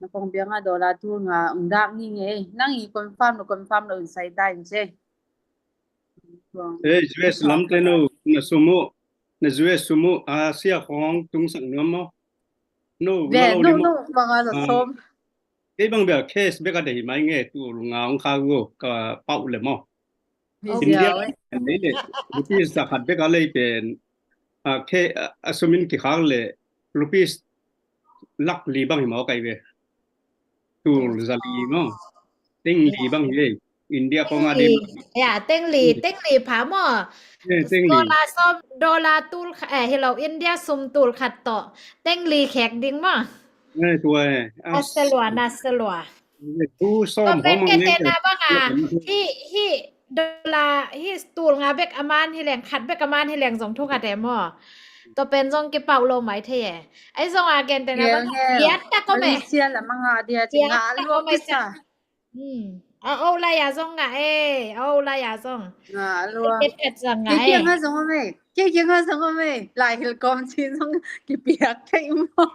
Na kong bianga dollar tul nga hong dak ngingei. Nang i confirm lo, confirm lo in sai ta in ce. Ei, U S lamte no, na sum uh, na U S sum uh, a sia khawng tungsak nuam maw? No, no, banga za som. Kei bang bia cash bek a deih mai nge, tul nga hong khak uh ka pauh le maw? India nei le, rupees za khat bek a lei pen, a, ke, a, a sumin kikhak le, rupees lak li bang hi maw kai ve. Tul za li maw. Teng li bang hi ei. India kong a ding. Ya, teng li, teng li pha maw. Teng li. Dollar sawm, dollar tul, eh, hi lo, India sum tul khat tawh teng li khek ding maw. Tua e. Naselua, naselua. Tua pen gentehna banga hi, hi dollar, hi tul nga bek a man hi leng, khat bek a man hi leng zong thu khat e maw. Tua pen zong kipauh lo mai thei e. Ai zong a gentehna banga giat tak om e. Malaysia lam a nga dia ci nga lua pisa. A o lai a zong nga e, a o lai a zong. Nga lua. Kei kiang a zong om e. Kei kiang a zong om e. Lai hil kom ci zong kipiak thei maw.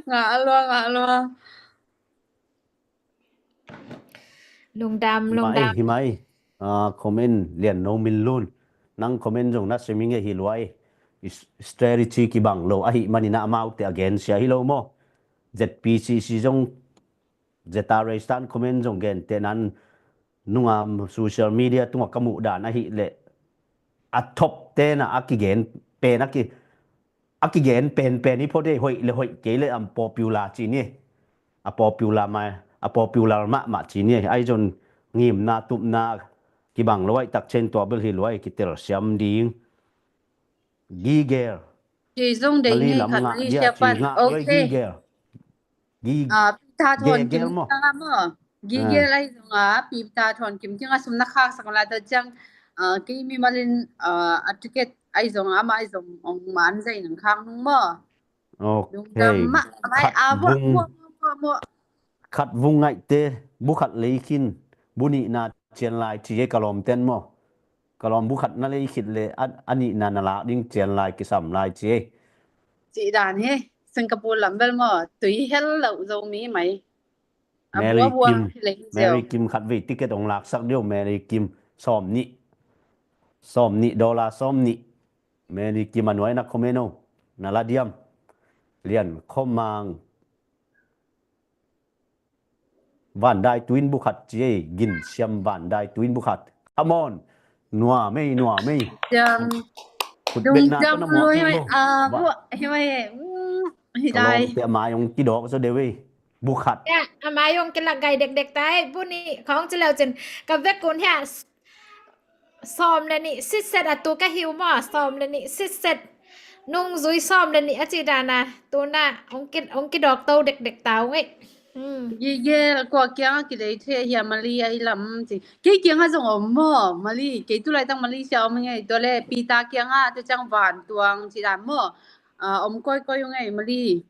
Nga a lua, nga a lua. Lungdam, lungdam. Hi mai, hi mai. Ah, comment lian no min lun. Nang comment zong na swimming e hi luai. Strategy kibang lo ahi manina amaute a gensia hi lo maw. Z P C C zong, Zeta Reistan comment zong gentehna nunga social media tunga ka muh dan ahi le a thop tena a kigen pen a ki a kigen penpen hi phot e, hoih le hoih kei le am popular ci ni. A popular mah, a popular mahmah ci ni. Ai zon ngimna tupna kibang lo ai tak cen tua bel hi lo ai kitel siam ding. Gigel. Kei zong dei Mali ngei lam khat ngah Mali dia siapan. Kingah lo ai gigel. Gi Ah, Pi Tha Thon Kim Kiang a maw. Gigel ai zong a Pi Tha Thon Kim Kiang a sum na khaksak la ta ciang, ah, kei mi malin, ah, a ticket ai zong a ama ai zong ong man zai nang khak nung maw. Okay. Lungdam mah, amai a vua, vua, vua, vua. Khat vung ngaihte, bu khat lei khin, bu nihna cian lai ci ei ka lawmten maw. Ka lawm bu khat na lei khit le, a, a nihna na lak ding cian lai kisam lai ci ei. Cih dan hi, Singapore lam bel maw, tui hel lo Zomi mai. Mary Kim, Mary Kim khat vei ticket ong laksak deuh, Mary Kim, sawm nih. Sawm nih, dollar sawm nih. Mary Kim a nuai na comment o, na la diam. Lian Khomang. Van Dai Tuin bu khat ci ei, Gin Siam Van Dai Tuin bu khat. Come on. Nuam ei, nuam ei. Khut betna ka na muak ei bo. Hi mai, hi mai. Ka lawmte a mai ong kidawk zaw deuh ei. Bu khat. Ya, a mai ong kilak gai dekdek ta ei, bu nih khong ci leu cin. Ka vekun hia sawm le nih sitset a tu ka hiu maw, sawm le nih sitset. Nungzui sawm le nih a ci dana, tuna ong ki, ong kidawk to dekdek ta ung ei. Gigel kua kiang a kilei thei hia Mali ai lam ci. Kei kiang a zong om maw, Mali. Kei tu laitang Malaysia om ngei, tua le Pi Tha kiang a, tua ciang Van Tuang ci dan maw. Ah, om koikoi ung ei Mali.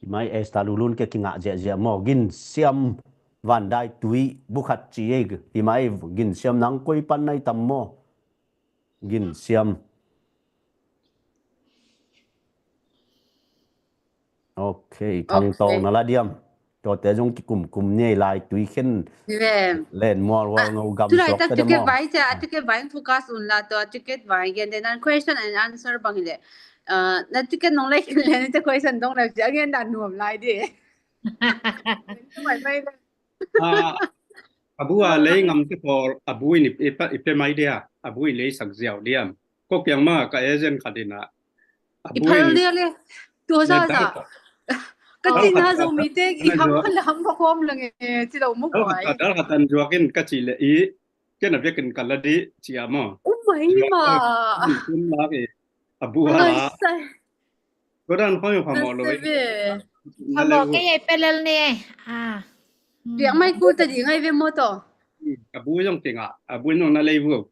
Hi mai Esther Lulun ke kingah ziahziah maw. Gin Siam Van Dai Tui bu khat ci ei. Hi mai Gin Siam nang koi pan nai tam maw. Gin Siam. Okay, Thang Tawng na la diam. Tuate zong kikumkum ni ei lai tui khen. Len mual hual ngo gam suak ta deuh maw. Ticket vai cia, ticket vai focus un la tua ticket vai gen de nan question and answer bang hi le. Ah, na ticket nong lei khin le na te question dong le cia gen dan nuam lai di. Mai mai le. Ah, a bu a lei ngam te pawl, a bu in i pe, i pe mai dia, a bu in lei sak ziau diam. Ko kiang ma ka agent khat in a, a bu in phal dia le. Tua sa sa. Ka cina Zomite i ham ka lam ka khom lang e, ci lo mu koi. Dal khat an zuak in ka ci le i, kena biakin ka la di, ci a maw. Oh my ma. Kum lak i, a bu a la. Tua dan khong yo phamawh lo i. Phamawh kei ei pelel ne. Ah. Biak mai kul ta ding ai ve maw taw. A bu zong kingah, a bu zong na lei vua.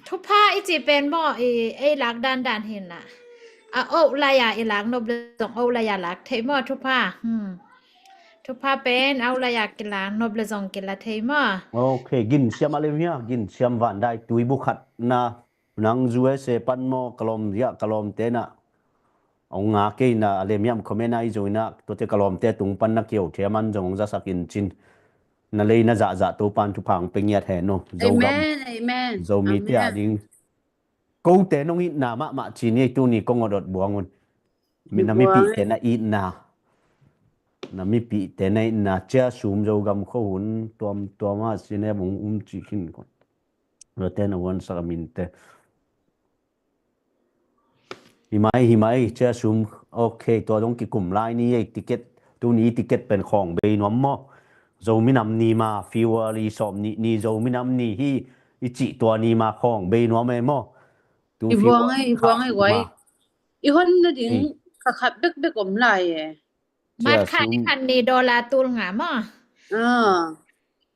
Thupha i ci pen maw, i ei lak dandan hi na. A oh lai a i lak nop le zong oh lai a lak thei maw thupha. Thupha pen oh lai a kilak nop le zong kila thei maw. Okay, Gin Siam a lem hia, Gin Siam Van Dai Tui bu khat na. Nang U S A pan maw, ka lawm, ya, ka lawmte na. Ong nga kei na, a lem hiam comment a i zo ina, tuate ka lawmte tung pan na kio thia man zong ong zasak in cin. Na lei na zahzah Topan thupha ong pe ngiat hen no. Zogam. Amen, amen. Zomite a ding. Kote nong itna mahmah cin ei tuni kong odot buang un. Na mipihte na itna. Na mipihte na itna. Cia sum Zogam kho hun tuamtuam a sine bung um ci khin kon. Rate na huansak a minte. Hi mai, hi mai, cia sum. Ok, tua dong kikum lai ni ei ticket. Tuni ticket pen khawng bei nuam maw. Zomi nam ni ma, February sawm nih ni Zomi nam ni hi. I cih tua ni ma khawng bei nuam ei maw. I buang ei, i buang ei guai. I hon na ding ka khat bekbek om lai e. Mat khat, i khat ni dollar tul nga maw.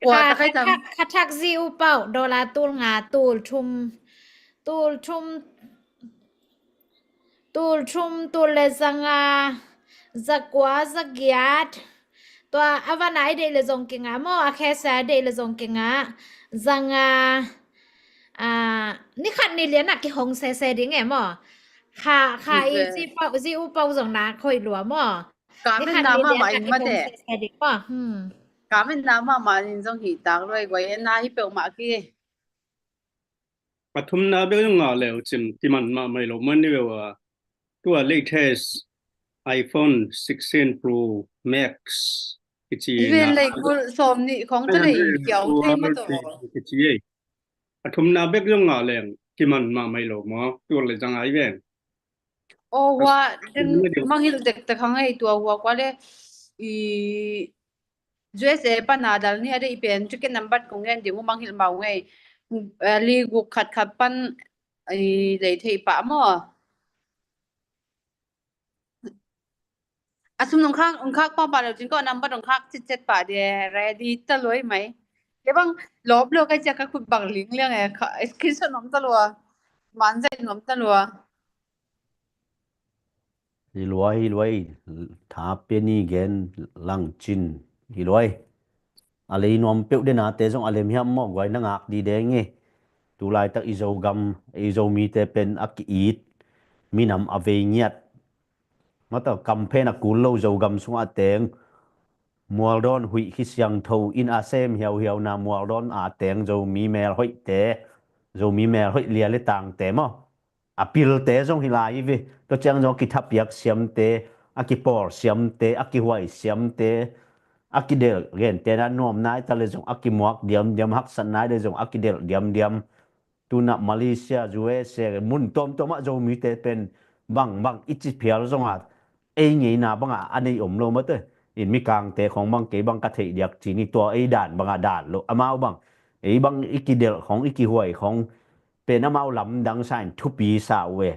Kha thak zi upau dollar tul nga, tul thum, tul thum, tul thum, tul le zanga, zakua, zagiat. Tua a vana i deih le zong kinga maw, a khesa i deih le zong kinga. Zanga, ni khat ni lian a kihong sese ding e maw. Kha, kha i zi upau, zi upau zong na khoi lua maw. Ka venna mahmah in mate. Ka venna mahmah in zong hi tak luai guai, na hi peuhmah ki. A thumna bek zong ngah leu cin kiman mahmah i lo man ni veu a. Tua latest iPhone sixteen Pro Max kici na. Even lei kul sawm nih khong ta lei kiau thei ma to. Kici ei. A thumna bek zong ngah leng kiman mahmah i lo maw. Tua le zang ai ven. Aw hua, mangil dektek hang ei tua hua kua le. i U S A pan a dal ni a deih pen ticket number kong gen ding uh, mang hilh mau ngei. Eh, li guk khat khat pan i lei thei pah maw? A sum nong khak, nong khak pah pah lo cin ko number nong khak citcet pah dia, ready ta loi mai. Kei bang lop lo ka cia ka khut bang ling liang e, ka screenshot nuam ta lua. Man zai nuam ta lua. Hi lua, hi lua, tha pia ni gen lang cin, hi lua. A lei nuam peuh dena te zong a lem hiam maw, guai na ngak di deng e. Tu laitak i Zogam, i Zomite pen a ki-it, minam a vei ngiat. Mata campaign a kul lo Zogam sungah a teng, mualdawn huih khi siangtho in a sem hiauhiau na mualdawn a teng Zomi mel hoihte, Zomi mel hoih lia le tangte maw? A pilte zong hi lai hi ve. Tua ciang zong a kithapiak siamte, a kipawl siamte, a kihuai siamte, a kidelh gente na nuam nai ta le zong a kimuak diamdiam, haksat nai le zong a kidelh diamdiam. Tuna Malaysia, U S A, mun tuamtuam ah Zomite pen bangbang i ci phial zong a ei ngeina bangah a nei om lo mate. In mikangte khong bang kei bang ka theih diak ci ni, tua ei dan bangah dan lo. Amau bang, ei bang i kidelh khong, i kihuai khong pen amau lamdang sa in thupi sa uh e.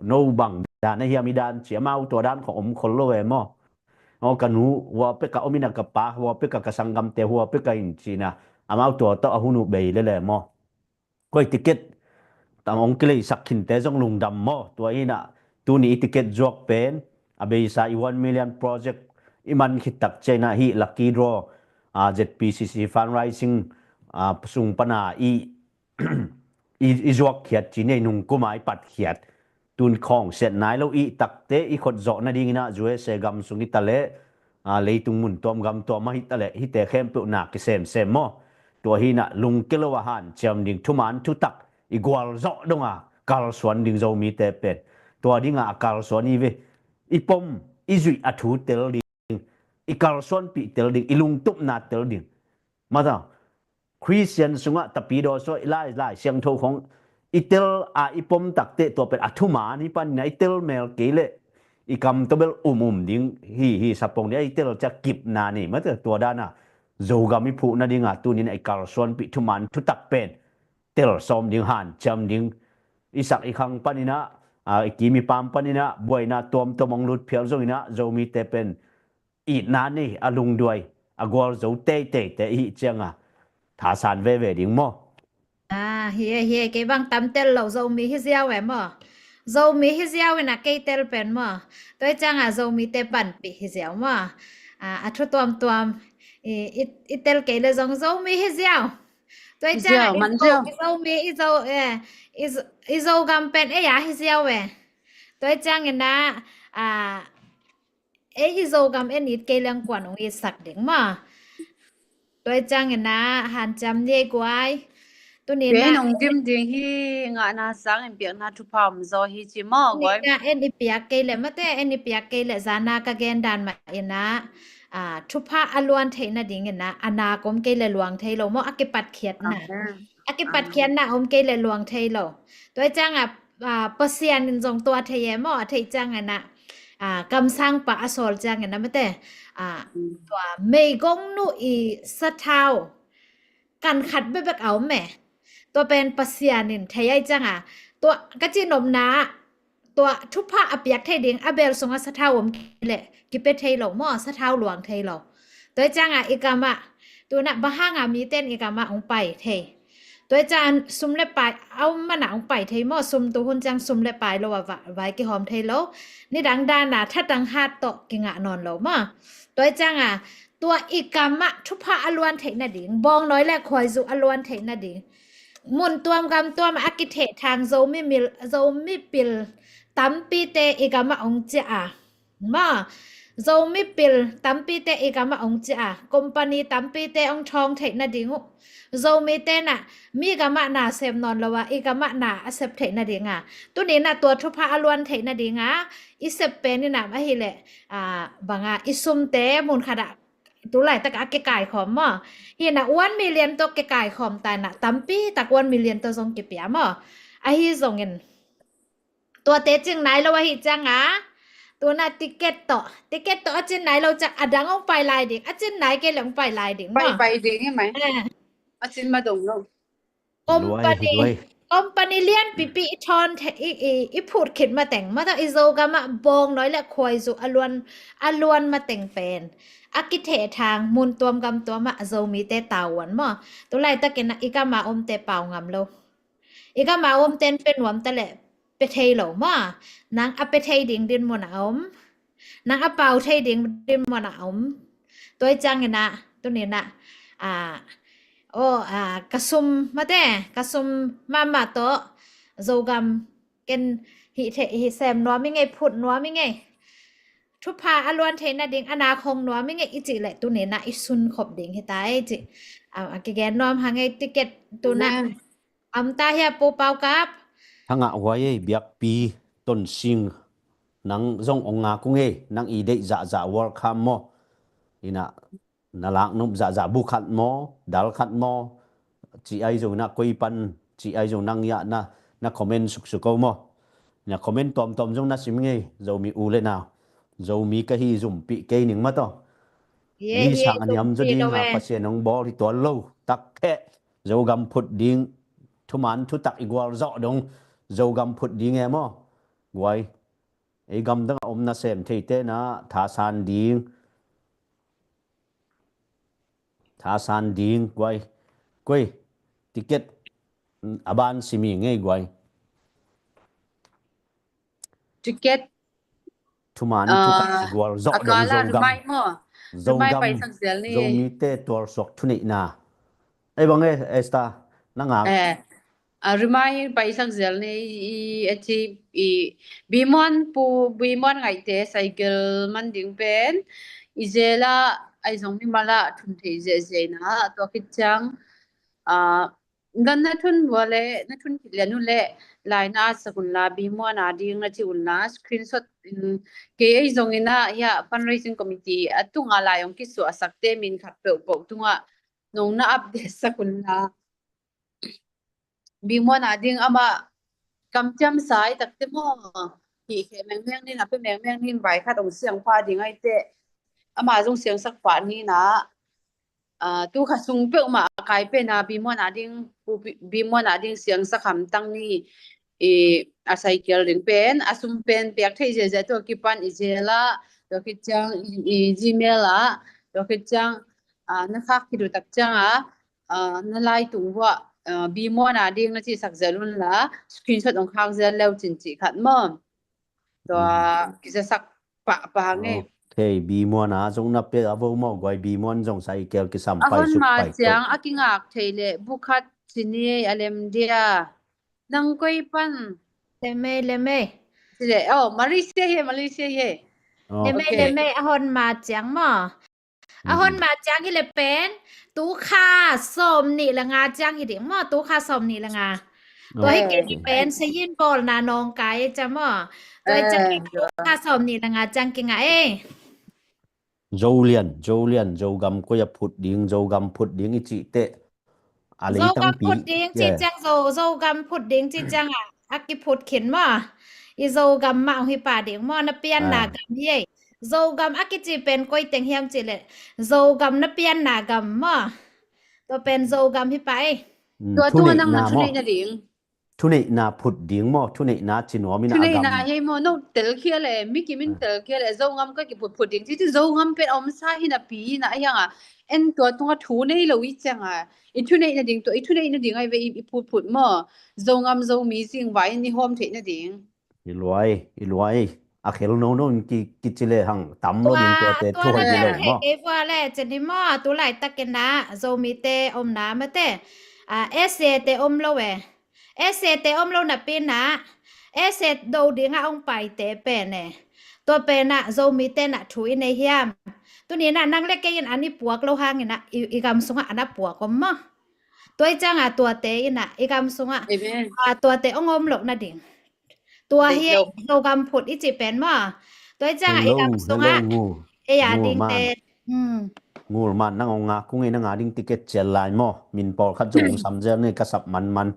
No bang dan a hiam i dan ci, amau tua dan khong om khol lo e maw? Aw, ka nu hua peka om ina, ka pa hua peka, ka sanggamte hua peka in cina, amau tua tawh a hun uh bei lele maw? Koi ticket tang hong kileisak khinte zong lungdam maw? Tua hina tuni i ticket zuak pen a beisa i one million project i man khit tak ciangina hi lucky draw, a, Z P C C fundraising, a, sung pana i, i, i zuak khiat ci nei nung kuma i pat khiat. Tun khawng siat nai lo i takte i khot zawh nadingina U S A gam sung i ta leh, a, leitung mun tuam gam tuam ahi ta leh hite khempeuh na kisemsem maw? Tua hina lungke lo a hanciam ding thuman thutak i gualzawh donga kalsuan ding Zomite pen. Tua dinga a kalsuan i ve. I pom, i zuih a thu tel ding, i kalsuanpih tel ding, i lungtupna tel ding. Mata Khristian sungah tapidaw sua i lai, lai siangtho khong i tel a i pom takte tua pen a thuman hi panina i tel mel kei leh i kam tawh bel um um ding hi, hi sapong ding a i tel cia kipna nei mate. Tua dana Zogam i phuh nadinga tunin a i kalsuanpih thuman thutak pen tel sawm ding, hanciam ding, i sak i khang panina, a, i kim i pam panina buaina tuamtuam hong lut phial zongina Zomite pen itna nei a lungduai a gualzo teiteite i hih cianga thasan veve ding maw? A, hi e, hi e, kei bang tam tel lo, Zomi hi ziau e maw? Zomi hi ziau ina kei tel pen maw? Tua i cianga Zomite panpih hi ziau maw? A, a thu tuamtuam i, i, i tel kei le zong Zomi hi ziau. Tua i cianga i Zo, i Zomi, i Zo, e, i Zo, i Zogam pen ei a hi ziau e. Tua i ciangina, a, ei i Zogam en it kei leng kuan hong itsak ding maw? Tua i ciangina hanciam ni ei guai. Tunina en hong dim ding hi, ngahna sangin piakna thupha om zaw hi ci maw guai? Tunina en i piak kei leh mate, en i piak kei leh zana ka gen dan mah ina, a, thupha a luan theih nadingina a nak om kei leh luang thei lo maw? A kipatkhiatna, a kipatkhiatna om kei leh luang thei lo. Tua i cianga, a, Pasian in zong tua thei e maw? A theih ciangina, a, kamsangpa a sawl ciangina mate, a, tua meigongnu i sathau kan khat bekbek a om e. Tua pen Pasian in thei ai cianga tua ka cihnopna tua thupha a piak thei ding a bel sunga sathau om kei leh kipia thei lo maw? Sathau luang thei lo. Tua i cianga i gamah tuna bang hanga miten i gamah hong pai thei? Tua i cianga sum le pai a om mana hong pai thei maw? Sum tu hun ciang sum le pai lo a va, vai kihawm thei lo. Nidang dana thatang hat tawh kingah nawn lo maw? Tua i cianga tua i gamah thupha a luan theih nading, bawngnawi le khuaizu a luan theih nading, mun tuam gam tuam a kithehthang Zomi mil, Zomi pil tampite i gamah hong ciah a maw? Zomi pil tampite i gamah hong ciah a, company tampite hong thawng theih nading uh. Zomite na mi gamah na sem nawn lo a, i gamah na a sep theih nadinga tunina tua thupha a luan theih nadinga i sep pen ina ahileh, a, banga i sumte mun khatah tu laitak a kikaikhawm maw? Hina one million tawh kikaikhawm ta ina tampi tak one million tawh zong kipia maw? Ahi zongin tuate cing nai lo ahi cianga Tuna ticket tawh, ticket tawh a cin nai lo ciang a dang hong pai lai ding, a cin nai kei le hong pai lai ding maw? Pai ding hi mai. A cin ma dong lo. Company, company lianpipi i thawn i, i, i phut khit mateng, mata i Zogam ah bawng nawi le khuaizu a luan, a luan mateng pen a kitheh thang mun tuam gam tuam ah Zomite tavuan maw? Tulaitakin i gam a omte pau ngam lo. I gam a omten pe nuam ta le pe thei lo maw? Nang a pe thei ding dinmun a om. Nang a pau thei ding dinmun a om. Tua i ciangin ah, tunin ah, a, o, a, ka sum mate, ka sum mahmah tawh Zogam ken hih thei, hih sem nuam i ngei, phut nuam i ngei. Thupha a luan theih nading a nak hong nuam i ngei i cih leh tunin ah i sunkhop ding hi ta ei cih. A, a kigen nuam hang ei ticket tuna. Amta hia Pu Pau Kap. Thangah huai ei biakpi Tonsing nang zong ong ngak ung ei, nang i deih zahzah welcome maw? Ina na laknop zahzah bu khat maw, dal khat maw, ci ai zo ina koi pan ci ai zo nang ia na, na comment suksuk o maw? Na comment tawmtawm zong na sim ngei, Zomi u le nau. Zomi ka hi zumpih kei ning mataw. Mi sang a niam zaw ding a Pasian ong bawl hi tuan lo. Tak heh. Zogam phut ding, thuman thutak i gual zawh dong Zogam phut ding e maw? Guai. Ei gamdang a om nasem theite na thasan ding. Thasan ding, guai. Guai. Ticket a ban simi ngei guai. Ticket thuman thutak i gual zawh dong Zogam. Zogam Zomite tualsuak thuneihna. Ei bang e, Esther, na ngak. A rimai paisak zel ni i a ci i Bimuan pu, Bimuan ngaihte cycle man ding pen i zela ai zong mi mala thun thei zia zia na tua khit ciang a dan na thun vua le na thun khit lian u le lai na a sak un la Bimuan a ding na ci un la screenshot in kei ei zong ina hia fundraising committee a tunga lai ong kisuah a sakte min khat peuhpeuh tunga nong na update sak un la. Bimuan a ding ama kamciam sai takte maw hi khe mengmeng nin a pe mengmeng nin vai khat ong siang pha ding ai te ama zong siangsak pha ni na. Tu kha sung peuhmah a kai pen a Bimuan a ding, Bimuan a ding siangsak hamtang ni. I a cycle ding pen a sum pen piak thei zia zia tua kipan i zela tua khit ciang i Gmail a tua khit ciang na khak khit uh tak ciang a na lai tung vua Bimuan a ding na cihsak zel un la screenshot ong khak zel leu cin cih khat maw? Tua kizasak pah pah nge. Okay, Bimuan a zong na pe a vo maw guai Bimuan zong cycle kisam pai suk pai ciang a kingak thei le bu khat ci ni a lem dia. Nang koi pan. Lem ei, lem ei. Ci le, oh, Malaysia hi, Malaysia hi. Lem ei, lem ei, a hon ma ciang maw? A hon ma ciang hi le pen tu kha sawm nih le nga ciang hi ding maw, tu kha sawm nih le nga. Tua hi kei pen sayin bawlna nawngkai ei ca maw? Tua hi ciang tu kha sawm nih le nga ciang kingah ei. Zolian, Zolian, Zogam koi a phut ding, Zogam phut ding i cih teh. Zogam phut ding cih ciang zo, Zogam phut ding cih ciang a a kiphut khin maw? I Zogam mah hong hi pah ding maw? Na pianna gam hi ei. Zogam a kici pen koi teng hiam cih leh Zogam na pianna gam maw? Tua pen Zogam hi pah ei. Tua tungah nang na thuneihna ding. Thuneihna phut ding maw? Thuneihna ci nuam in a gam. Thuneihna hi ei maw? No telkhia le, mi kim in telkhia le Zogam ka kiphut phut ding ci ci Zogam pen a omsa hi na pi hi na a hiang a. En tua tungah thu nei lo i ciang a i thuneihna ding tua i thuneihna ding ai ve i phut phut maw? Zongam Zomi zing vai in i hawm theihna ding. I luai, i luai. A khel nono in kici le hang tam lo in tuate thu hoi di lo maw? Kei vua le ceni maw? Tu laitakin ah Zomite omna mate. A, S A te om lo e. S A te om lo napi in ah S A do dingah ong paite pen e. Tua pen ah Zomite nah thu i nei hiam? Tuni in ah nang le kei in an i puak lo hangin ah i gam sungah an a puak om maw? Tua i ciangah tuate in ah i gam sungah tuate ong om loh nading. Tua hi Zogam phut i cih pen maw? Tua i ciangah i gam sungah ei a dingte. Ngul man nang ong ngak kung ei nang a ding ticket cial lai maw? Min pawlkhat zong ong samzel nei ka sap manman.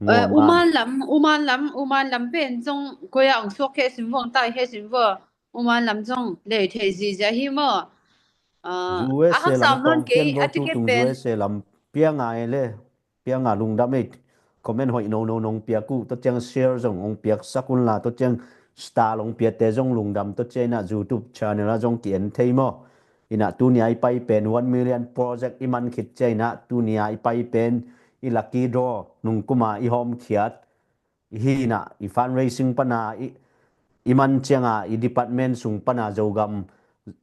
Oman lam, Oman lam, Oman lam pen zong koi a ong suak khe sin vong tai khe sin vong. Oman lam zong lei thei zizia hi maw? USA lam kong pian vo tu tung USA lam piang a e le. Pianga lungdam ei, comment hoih nono nong piak uh, tua ciang share zong hong piaksak unla, tua ciang star hong piate zong lungdam, tua ciang inah YouTube channel ah zong ki-en thei maw? Inah tuni a i pai pen one million project i man khit ciang inah tuni a i pai pen i lucky draw nungkuma i hawmkhiat hi inah i fundraising pana i, i man cianga i department sung pana Zogam,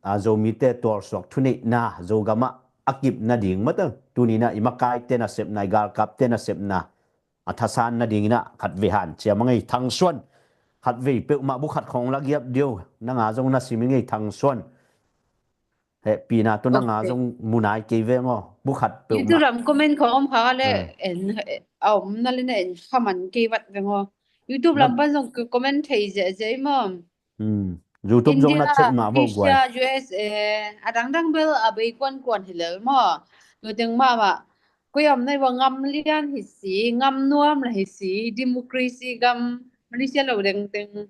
a, Zomite tualsuak thuneihna Zogam ah a kip nading mata. Tuni inah i makaite nasepna, i galkapte nasepna a thasan nading inah khatvei hanciam a ngei Thangsuan. Khatvei peuhmah bu khat khong lagiap dio, nanga zong na sim i ngei Thangsuan. Hehpihna tawh nanga zong mu nai kei veng aw. Bu khat peuhmah. YouTube lam comment khong om kha le en, a om na le na en kha man kei vat veng aw. YouTube lam pan zong comment thei ziahziah i maw? YouTube zong na check mah vo guai. India, Malaysia, USA, a dangdang bel a bei kuankuan hi lel maw? Tua teng mahmah. Koi om nai vo, ngam lian hi si, ngam nuam la hi si, democracy gam, Malaysia lo dengdeng.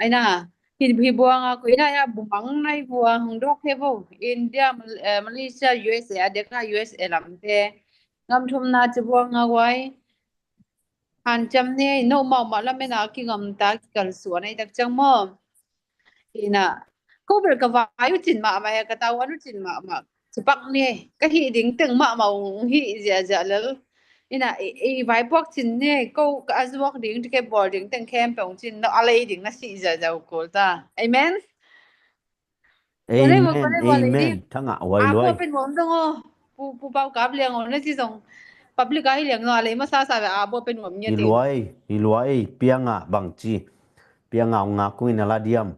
Aina, hi, hi buanga koi na ya bumang nai buang hong dok he vo. India, Mal-, eh, Malaysia, USA, a deka USA lamte. Ngam thumna ci buanga guai. Hanciam ne, no mau ma lamena kingam ta kikalsuan ai tak ciang maw? Ina, ko bel ka vai uh cin mahmah, ka tau an uh cin mahmah. Cipak ne, ka hih ding teng mahmah ung hih ziahziah lel. Ina, i, i vaipuak cin ne, ko ka a zuak ding, ti ke bawl ding teng khempeuh ung cin, no a lei ding na sih ziahziah uh kul ta. Amen? Amen, amen. Thangah huai luai. Pen nuam dong aw. Pu, pu pau kap liang aw, na ci zong. Public a hi liang no, a lei masa sa ve a bua pen nuam ngia ding. Hi luai, hi luai, pianga bang ci. Pianga ung ngak ung ina la diam.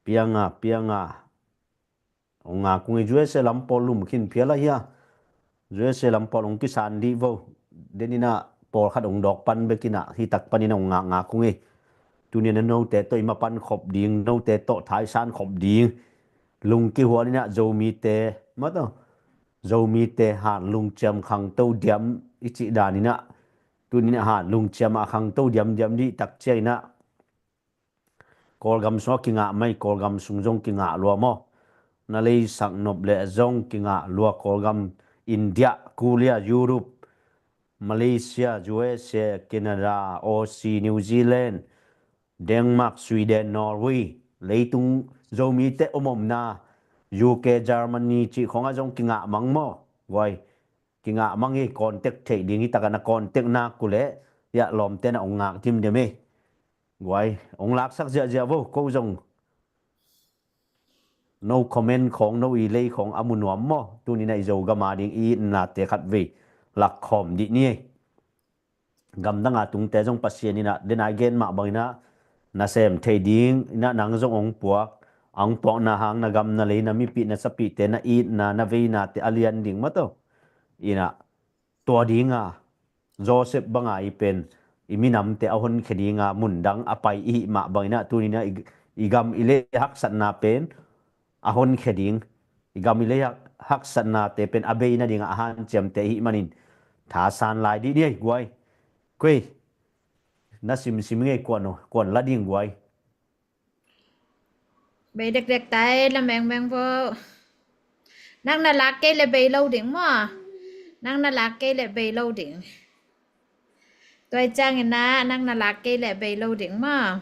Pianga, pianga. Ung ngak ung i USA lam pawl lum khin phial a hia. USA lam pawl ung kisan dih vo. Den ina pawlkhat ung dawk pan bek ina hi tak pan ina ung ngak ngak ung i. Tuni ina note tawh i mapan khop ding, note tawh thaisan khop ding. Lung kihual ina Zomite, mataw. Zomite han lungciam khangto diam i cih dan ina. Tuni ina han lungciam a khangto diamdiam dih tak cia ina. Kawlgam sungah kingah mai, Kawlgam sung zong kingah lua maw? Na leisak nop leh zong kingah lua Kawlgam, India, Korea, Europe, Malaysia, USA, Canada, Aussie, New Zealand, Denmark, Sweden, Norway, leitung Zomite omomna, UK, Germany cih khongah zong kingah mang maw? Guai, kingah mang hi, contact theih ding hi takah na contact nak uh leh, iah lawmte na ong ngak dimdem hi. Guai, ong laksak ziahziah vo, ko zong. No comment khong, no i lei khong a mu nuam maw? Tuni na i Zogam a ding i itnate khatvei lakkhawm dih ni. Gamdang a tungte zong Pasian ina, den a i gen mah bang ina, na sem thei ding ina nang zong ong puak, ong puakna hang na gam na lei na mipih na sapihte na itna na veinate a lian ding mataw. Ina, tua dinga Joseph banga i pen i minamte a honkhia dinga mundang a pai i hih mah bangina tunina i, i gam i lei haksatna pen a honkhia ding, i gam i lei hak, haksatnate pen a beina dinga a hanciamte i hih manin thasan lai dih ni ei guai. Kuei na simsim ngei kuan, kuan la ding guai. Bei dekdek tai la mengmeng vo. Nang na lak kei le bei lo ding maw? Nang na lak kei le bei lo ding. Tuai ciangin na nang na lak kei le bei lo ding maw?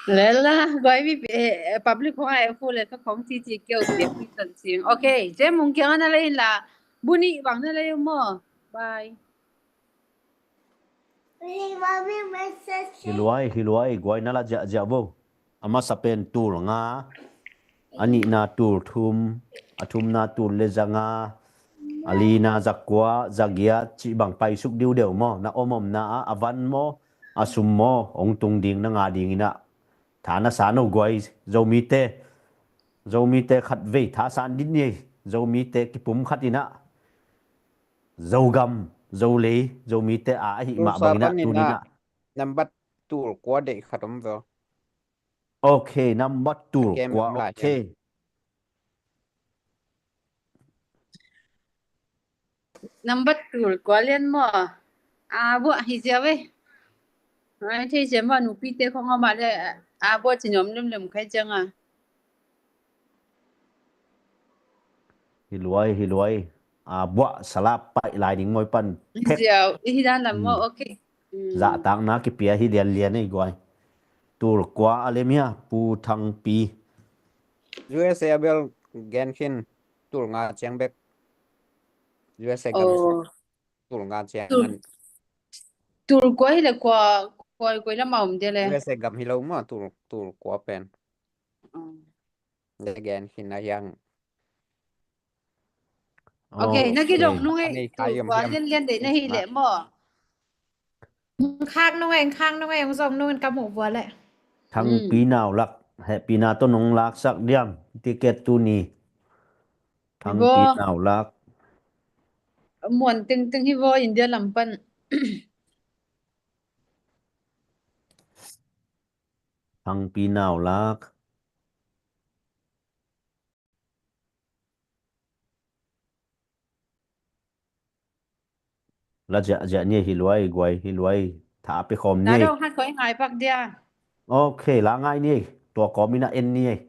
Lela guai mi, eh, public khong a e fu le ka khong ci ci keu ci fu san sing. Okay, Jem Mung kiang na le in la buni bang na le maw? Bye. Hi luai, hi luai, guai na la ziahziah vo. A masa pen tul nga, a nihna tul thum, a thumna tul le za nga, a lina za kua, za giat cih bang paisuk diudeu maw? Na om omna ah a van maw, a sum maw, hong tung ding na nga dingin ah. Tha na san o guai, Zomite. Zomite khatvei thasan dih ni, Zomite kipum khat in ah. Zogam, Zolei, Zomite a, ahih mah bangin ah tuni in ah. Nambat tul kua deih khat om ve. Okay, nambat tul kua, okay. Nambat tul kua lian maw? A buah hi ziau e. Ai thei ziau maw, nupite khong a mah le a buah ci nuam lemlem khai ciang a. Hi luai, hi luai. A buah salap paih lai ding mawi pan. Hi ziau, i hi dan lam maw, okay. Zahtakna kipia hi lianlian ei guai. Tul kua a lem hia, Pu Thangpi? U S A a bel gen khin, tul nga ciang bek. U S A gam tul nga ciang. Tul kua hi le kua, kua, kua lam a om dia le. U S A gam hi lo maw, tul, tul kua pen. Le gen khin a hiang. Okay, na kidong nung ei, tul kua lianlian dei na hi le maw? Khak nung ei, khak nung ei, hong zong nung in ka muh vua le. Thangpi Naulak, hehpihna tawh nong laksak diam ticket tuni? Thangpi Naulak. Muan tengteng hi vaw, India lam pan. Thangpi Naulak. La ziahziah ni ei, hi luai guai, hi luai. Tha a pia khawm ni ei. La dawng khat koi ngai pak dia. Okay, la ngai ni ei. Tua kawm in a en ni ei.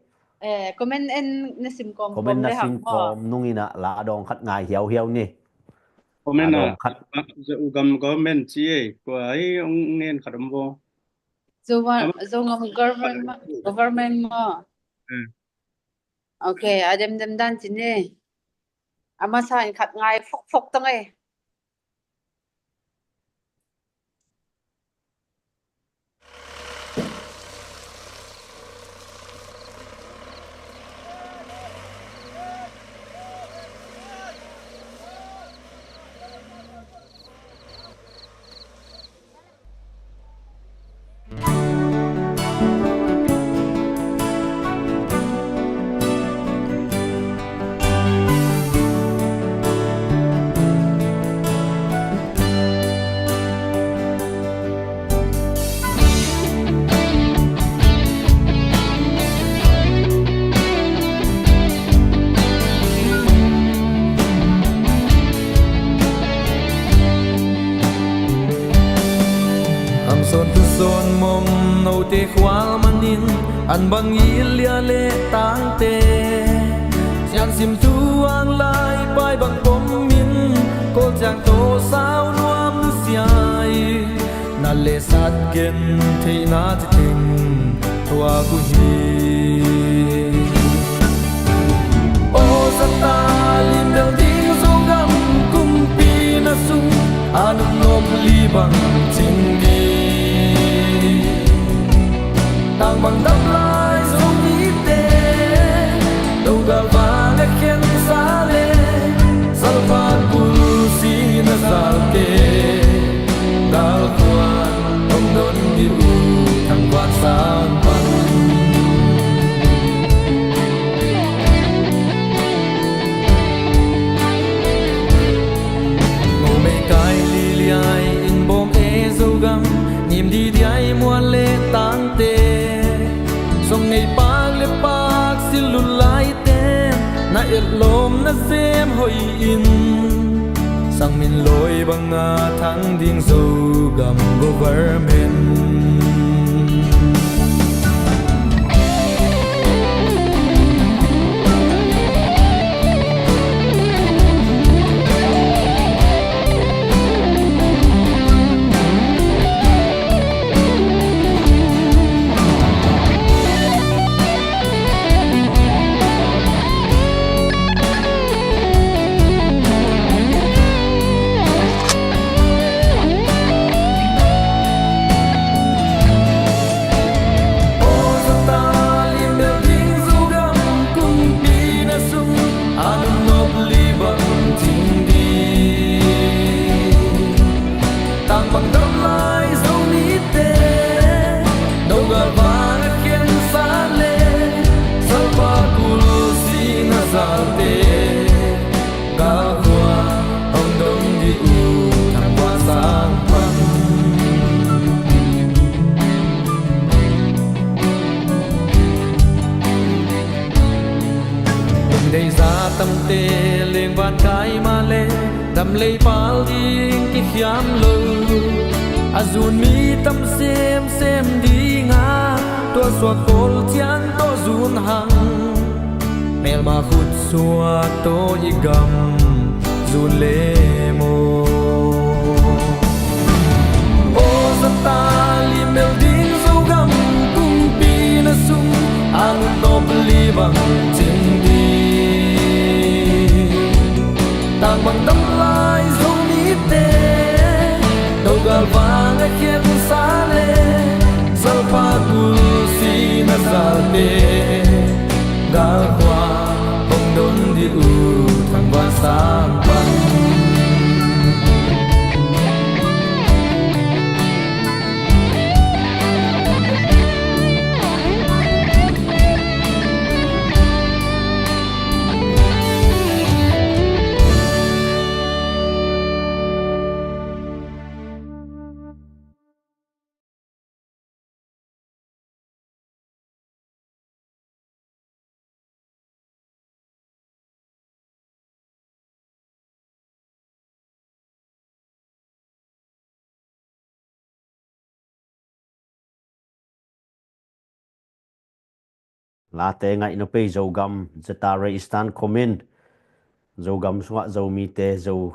Eh, comment en na sim kawm, comment na sim kawm nung in a la dawng khat ngai hiauhiau ni ei. Comment a, Zogam government ci ei. Kua ei hong ngen khat om vaw. Zogam government maw? Okay, a demdem dan ci ni. A masa in khat ngai fokfok tang ei. Hamsawn thusawn mawm note khual manin, an bang i lia le tangte, siansim thu ang lai pai bang pom in, Kawl ciang tawh sau nuam nusia in, na le sat gen theihna citeng thuak uh hi. Aw zata lim bel ding Zogam kumpi na sung a nunawp li bang cing ding. Tang bang dam lai Zomite Dogal vang a khensa le Salva Kul si na zalte, galkhuan hong don dih uh thangkuan sang pan. Ngomei kai liliai in bawm e Zogam, ngim didiai muan le tangte, song ngei pak le pak silul lai ten na etlawm na zem hoih in, sangmin lawi banga thang ding Zogam government. Tang bang dam lai Zomite, Dogal vang a khensa le Salva Kul si na zalte, galkhuan hong don dih uh thangkuan sang pan. Leiza tamte lengvan kai mah le, damlei pal ding kikhiam lo. A zun mi tam semsem dinga, tua suak pawl cian tawh zun hang. Melma khut suak tawh i gam zun le maw. Aw zata limel ding Zogam kumpi na sung, a ngun tawp li bang cing ding. Tang bang dam lai Zomite, Dogal vang a khiatsa le, Zalpa gul si na zalte, galkhua hong don dih uh thangvan sang pan. Late ngaih no pei Zogam, Zatare Eastern Command, Zogam sungah Zomite, Zo,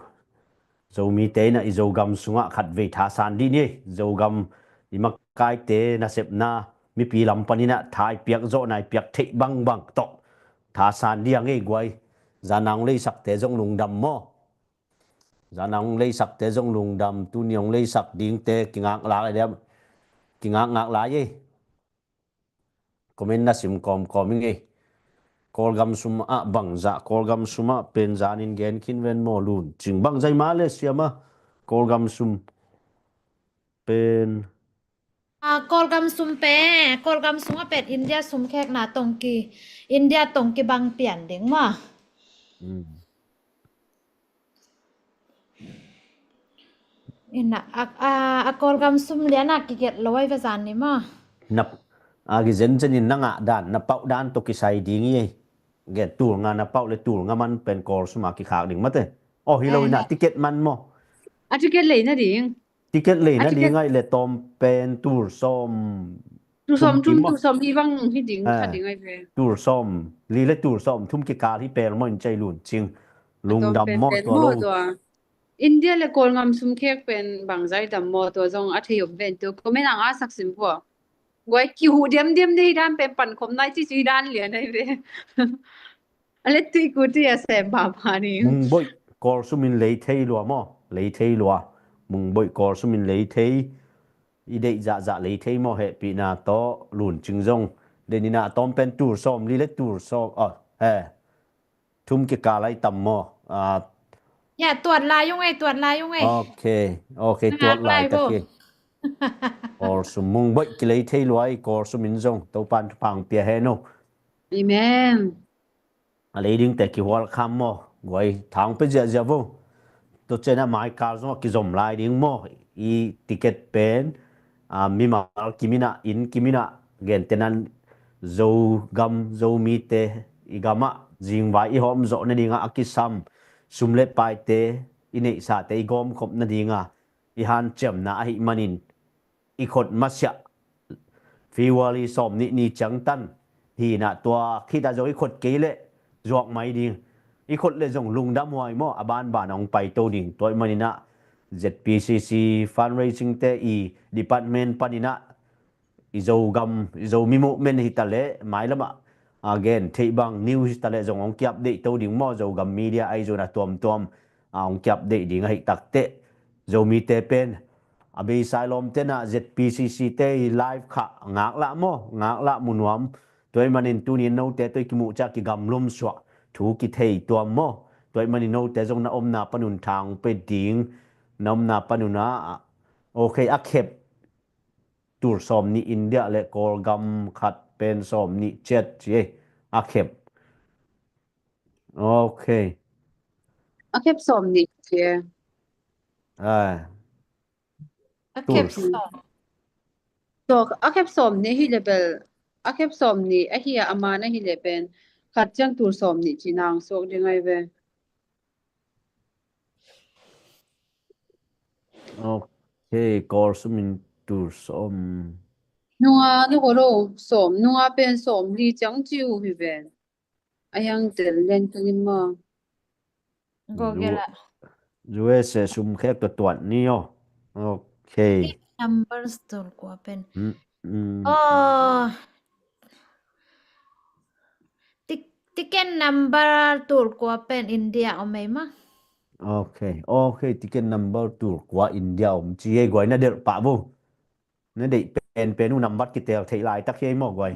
Zomite in ah i Zogam sungah khatvei thasan dih ni. Zogam i makaite nasepna mipi lam panin ah thai piak zawhna i piak theih bangbang tawh thasan dih a ngei guai. Zana hong leisakte zong lungdam maw. Zana hong leisakte zong lungdam, tuni hong leisak dingte kingakngak lai ei. Comment na sim kawmkawm ing ei. Kawlgam sum ah bangzah, Kawlgam sum ah pen zanin gen khin ven maw Lun Cing, bangzah i ma le siama. Kawlgam sum pen. A, Kawlgam sum pen, Kawlgam sum ah pen India sum khekna tongki, India tongki bang pian ding maw. Ina, a, a, a Kawlgam sum lian a kiget lo ai va zan ni maw. Na, a kizen zen in na ngah dan, na pauh dan tawh kisai ding i ei. Gen tul nga na pauh le tul nga man pen Kawl sum a kikhak ding mate. Aw hi lo ina, ticket man maw. A ticket lei nading. Ticket lei nading ai le tawm pen tul sawm. Tul sawm thum, tul sawm li bang hi ding kha ding ai ve. Tul sawm li le tul sawm thum kikal hi pel maw in cei Lun Cing. Lungdam maw tua lo. India le Kawlgam sum khek pen bangzah i dam maw tua zong a thei om ven tua comment ang a sak sim pua. Guai kihuh diamdiam dei dan pen pankhop nai cici dan lian ai ve. A let tui ku tui a sem pahpah ni. Mungboih Kawl sum in lei thei lua maw. Lei thei lua. Mungboih Kawl sum in lei thei. I deih zahzah lei thei maw hehpihna tawh Lun Cing zong. Deih nina a tawm pen tul sawm li le tul sawm. Aw, he. Thum kikal ai tam maw. Ya, tuat lai ung ei, tuat lai ung ei. Ok, ok, tuat lai ta ki. Kawl sum mungboih kilei thei lua i Kawl sum in zong Topan thupha pia hen o. Amen. A lei dingte kihual kham maw. Guai thang pe ziahziah vo. Tua cianah maikal zong a kizom lai ding maw. I ticket pen, a, mimal kiminah, inn kiminah, gentenan Zogam, Zomite i gamah zingvai i hawm zawh nadingah a kisam sum le paite i neihsate i gawmkhop nadinga i hanciamna ahih manin i khot masiah February sawm nih ni ciangtan hinah tua khitah zong i khot kei leh zuak mai ding. I khot leh zong lungdam huai maw, a banban a hong paito ding. Tua ih maninah Z P C C fundraising te i department paninah i Zogam, i Zomi movement hitaleh mailamah a gen theih bang news hitaleh zong hong ki-update to ding maw, Zogam media ahi zong a tuamtuam a hong ki-update ding ahi takteh Zomite pen a beisa i lawmte nah Z P C C te i live khah ngaklah maw, ngaklah munuam. Tua ih manin tuni in note tawh i kimuh ciah kigamlum suah thu kithei tuam maw. Tua ih manin note zong na omna panun thang pe ding, na omna panun ah, ok, a khep tul sawm nih India le Kawlgam khat pen sawm nih ciat ci ei. A khep. Ok. A khep sawm nih ci ei. A khep sawm. Tua a khep sawm nih hi le bel, a khep sawm nih ahi a, a man ahi le pen Khat ciang tul sawm nih ci nang suak ding ai ve. Ok, Kawl sum in tul sawm. Nunga, nunga lo, sawm, nunga pen sawm li ciang ci uh hi ve. A yang tel len tungin ma. Go gela. U S A sum khek tua tuat ni aw. Ok. Numbers tul kua pen. Mm, mm. Oh. Tik-, ticket number tul kua pen India om ei ma. Ok, ok, ticket number tul kua India om ci ei guai na delh pah vo. Na deih penpen uh nambat kitel theih laitak hi ei maw guai.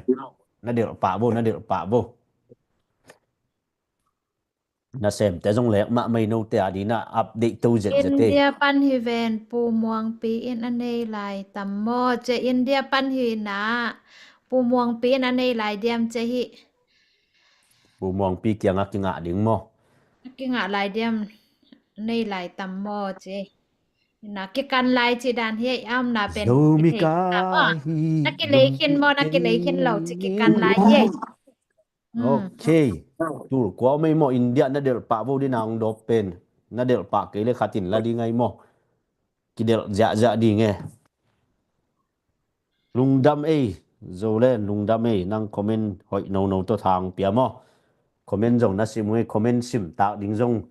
Na delh pah vo, na delh pah vo. Nasemte zong lek mahmah i note a dina update to zetzet ei. India pan hi ven Pu Muangpi in a nei lai tam maw ci ei. India pan hi na Pu Muangpi in a nei lai diam ci ei hi. Pu Muangpi kiangah kingah ding maw. Kingah lai diam nei lai tam maw ci ei. Na kikan lai ci dan hi ei am na pen. Zomi ka hi. Na kilei khin maw, na kilei khin lo ci kikan lai hi ei. Ok. Tul kua om ei maw India na delh pah vo dina hong dawp pen. Na delh pah kei le khatin la ding ai maw. Kidelh ziahziah ding e. Lungdam ei, Zolen lungdam ei, nang comment hoih nono tawh thang pia maw. Comment zong na sim uh ei, comment simtak ding zong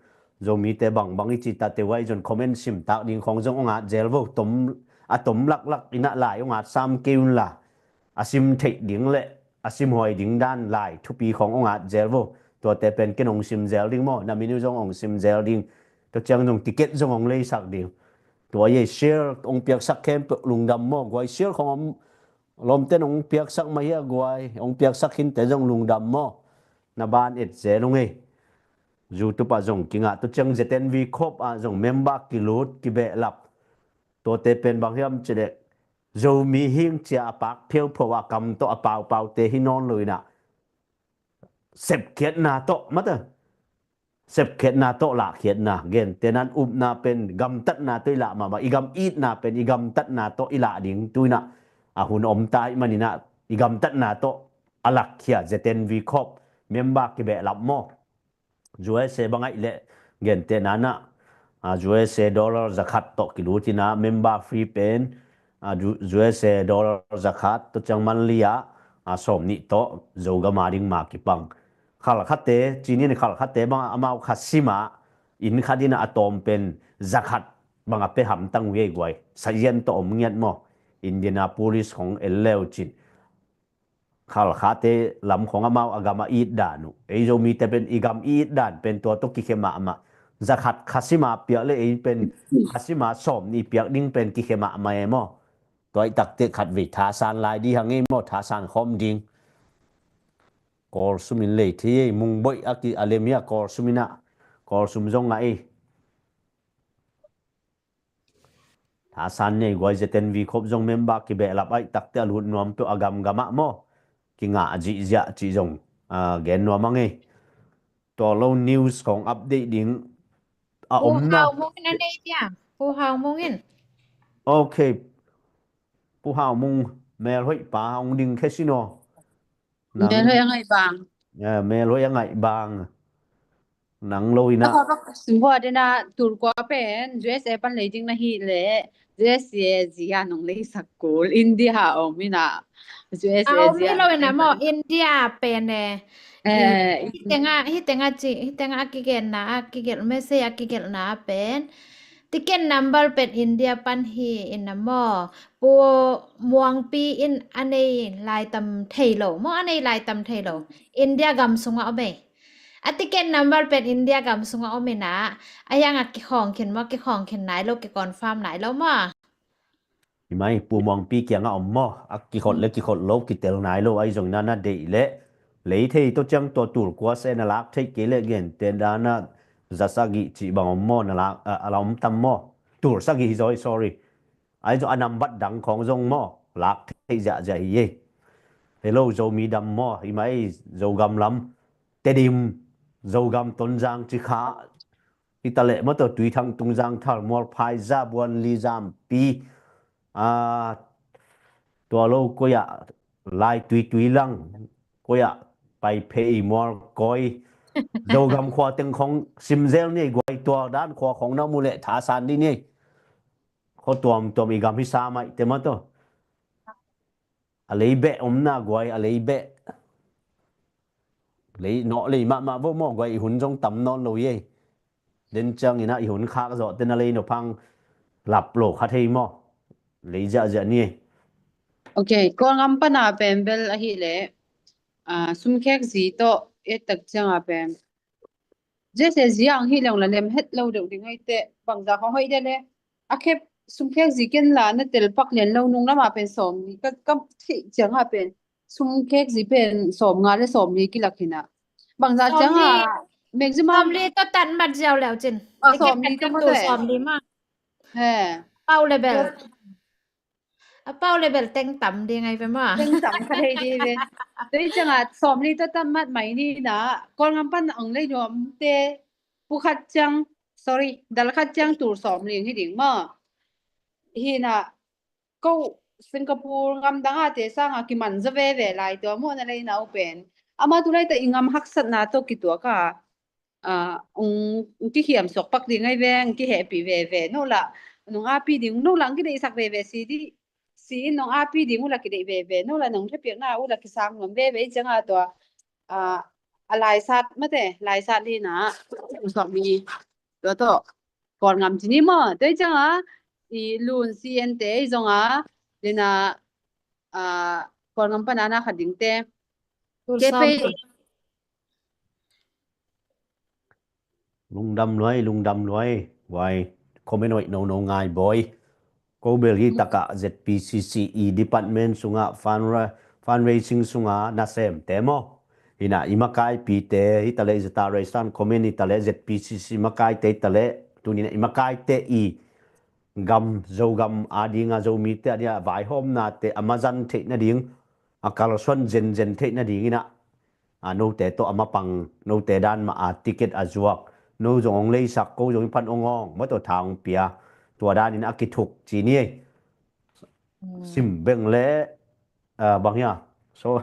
Zomite bangbang i ci ta teuh ai zon comment simtak ding khong zong ong at zel vo, tom, a tom laklak inah lai ong at sam kei un la. A sim theih ding le a sim huai ding dan lai thupi khong ong at zel vo. Tuate pen ken ong sim zel ding maw, na min uh zong ong sim zel ding. Tua ciang zong ticket zong ong leisak ding. Tua ei share ong piaksak khempeuh lungdam maw guai, share khong om lawmten ong piaksak mah hi a guai, ong piaksak khinte zong lungdam maw. Na ban et zel ung ei. YouTube ah zong kingah tua ciang Z N V khop ah zong member kilut kibehlap. Tuate pen bang hiam cileh Zomi hing cia a pak phiauphau a kam tawh a paupaute hi nawn lo inah. Sepkhiatna tawh mata. Sepkhiatna tawh lahkhiatna, gentehna in upna pen gamtatna tawh i lah mahmah, i gam itna pen i gamtatna tawh i lah ding tu inah a hun om ta ahih maninah i gamtatna tawh a lakkhia Z N V khop member kibehlap maw. U S A bang ahih leh gentehna inah, a, U S A dollar zakhat tawh kilut inah member fee pen, a, U-, U S A dollar zakhat tua ciang monthly ah, a, sawm nih tawh Zogam a ding ma kipang. Khalkhate, cinin khalkhate bang amau khat sim ah, inn khat inah a tawm pen zakhat bang a pe hamtang uh ei guai. Sazian tawh om ngiat maw. Indianapolis khong el leu cin. Khalkhate lam khong amau a gam a it dan uh. Ei Zomite pen i gam i it dan pen tua tawh kikhia mahmah. Zakhat khat sim a piak le ei pen khat sim a sawm nih piak ding pen kikhia mahmah e maw. Tua i takte khat vei thasan lai di hang ei maw, thasan khawm ding. Kawl sum in lei thei ei, Mungboih a ki a lem hi a Kawl sum inah. Kawl sum zong ngah ei. Thasan nei guai Z N V khop zong member kibehlap ahih takte a lut nuam peuh a gamgam ah maw. Kingah a zihziah cih zong, a, gen nuam ang ei. Tua lo news khong update ding a om na. Pu Hau Mung in a nei dia. Pu Hau Mung in. Ok. Pu Hau Mung melhoih pa hong ding khe sino. Melhoih a ngaih bang. Ya, melhoih a ngaih bang. Nang lo inah. Tua bak sungkua dena tul kua pen U S A pan lei ding na hih leh U S A zia nong leisak kul India a om inah. U S A zia lo inah maw India pen e. Hih tengah, hih tengah ci, hih tengah a kigelhna, a kigelh message a kigelhna pen. Ticket number pen India pan hi inah maw. Pu Muangpi in a nei lai tam thei lo maw, a nei lai tam thei lo. India gam sungah om ei. A ticket number pen India gam sungah om inah, a hiang a kikhawng khin maw, kikhawng khin nai lo, kiconfirm nai lo maw. Hi mai, Pu Muangpi kiangah om maw, a kikhot le kikhot lo, kitel nai lo, ahi zong inah na deih leh. Lei thei tua ciang tua tul kua se na lak theih kei leh gentehna inah za sagih cih bang om maw, na lak, a, a la om tam maw. Tul sagih hi zaw, sorry. Ahi zong a nambat dang khawng zong maw, lak theih ziahziah hi ei. Hello, Zomi dam maw, hi mai, Zogam lam. Tedim, Zogam Tonzang ci kha. Hi ta leh maw tua Tuithang Tungzang Thalmual Phaiza Buanli Zampi. A, tua lo koi ah Lai Tuitui Lang. Koi ah Paiphei, Mualkoi, Zogam khua teng khong simzel ni ei guai, tua dan khua khong na mu leh thasan dih ni ei. Khua tuamtuam i gam hi sa mai te maw tawh. A lei beh om na guai, a lei beh. Lei nawh lei mahmah vo maw guai, i hun zong tam nawn lo ei. Den ciangin ah i hun khak zawh te na lei nop hang lap lo kha thei maw. Lei ziahziah ni ei. Ok, Kawlgam pana pen bel ahih leh, ah, sumkhek zi tawh et tak ciangin pen Jesse zi ang hi leng la lem het lo deuh ding ei teh, bangza khong hoih de le. A khep sumkhek zi ken la na tel pak lian lo nung lama pen sawm ni ka, ka thih ciangin pen sumkhek zi pen sawm nga le sawm li kilak hi na. Bangza ciangin maximum sawm li tawh tan mat ziau leu cin. Ah, sawm li tawh mat tul sawm li ma. He. Pau le bel. A pau le bel teng tam ding ei ve maw. Teng tam kha thei ding ve. Tua hi ciangin sawm li tawh tan mat mai ni na. Kawlgam pan ang lei nuam te. Pu khat ciang, sorry, dal khat ciang tul sawm li hi ding maw. Hi na, ko Singapore ngam dang a te sanga kiman zaw veve lai tua maw na lei na uh pen. Ama tu lai ta i ngam haksatna tawh kituak a, ah, ong, ong kikhiam suak pak ding ei ve, ong kihehpih veve. No la, nong api ding, no la ong kideihsak veve si dih. Si in nong api ding uh la kideih veve. No la nong thapiakna uh la kisang nuam veve i ciangin tua, ah, a laisat mate, laisat li na, tul sawm li. Tua tawh. Kawlgam ci ni maw. Tua hi ciangin, i lun si en te i zong a, dena, ah, Kawlgam pana na khat ding te. Tul sawm. Lungdam luai, lungdam luai. Guai, comment hoih nono ngai bawi. Ko bel hi takah Z P C C i department sungah fundraising sungah nasem te maw. Hi na i makaipite hi ta leh, i zata reistan comment hi ta leh, Z P C C makaite hi ta leh, tuni na i makaite i gam, Zogam a ding a, Zomite a ding a vaihawmnate a mazan theih nading, a kalsuan zenzen theih nading in ah, a note tawh a mapang, note dan mah a ticket a zuak, no zong hong leisak, ko zong i pan hong awng, maw tawh tha hong pia, tua dan in a kithuk ci ni ei. Sim beng le, ah, bang hia. So,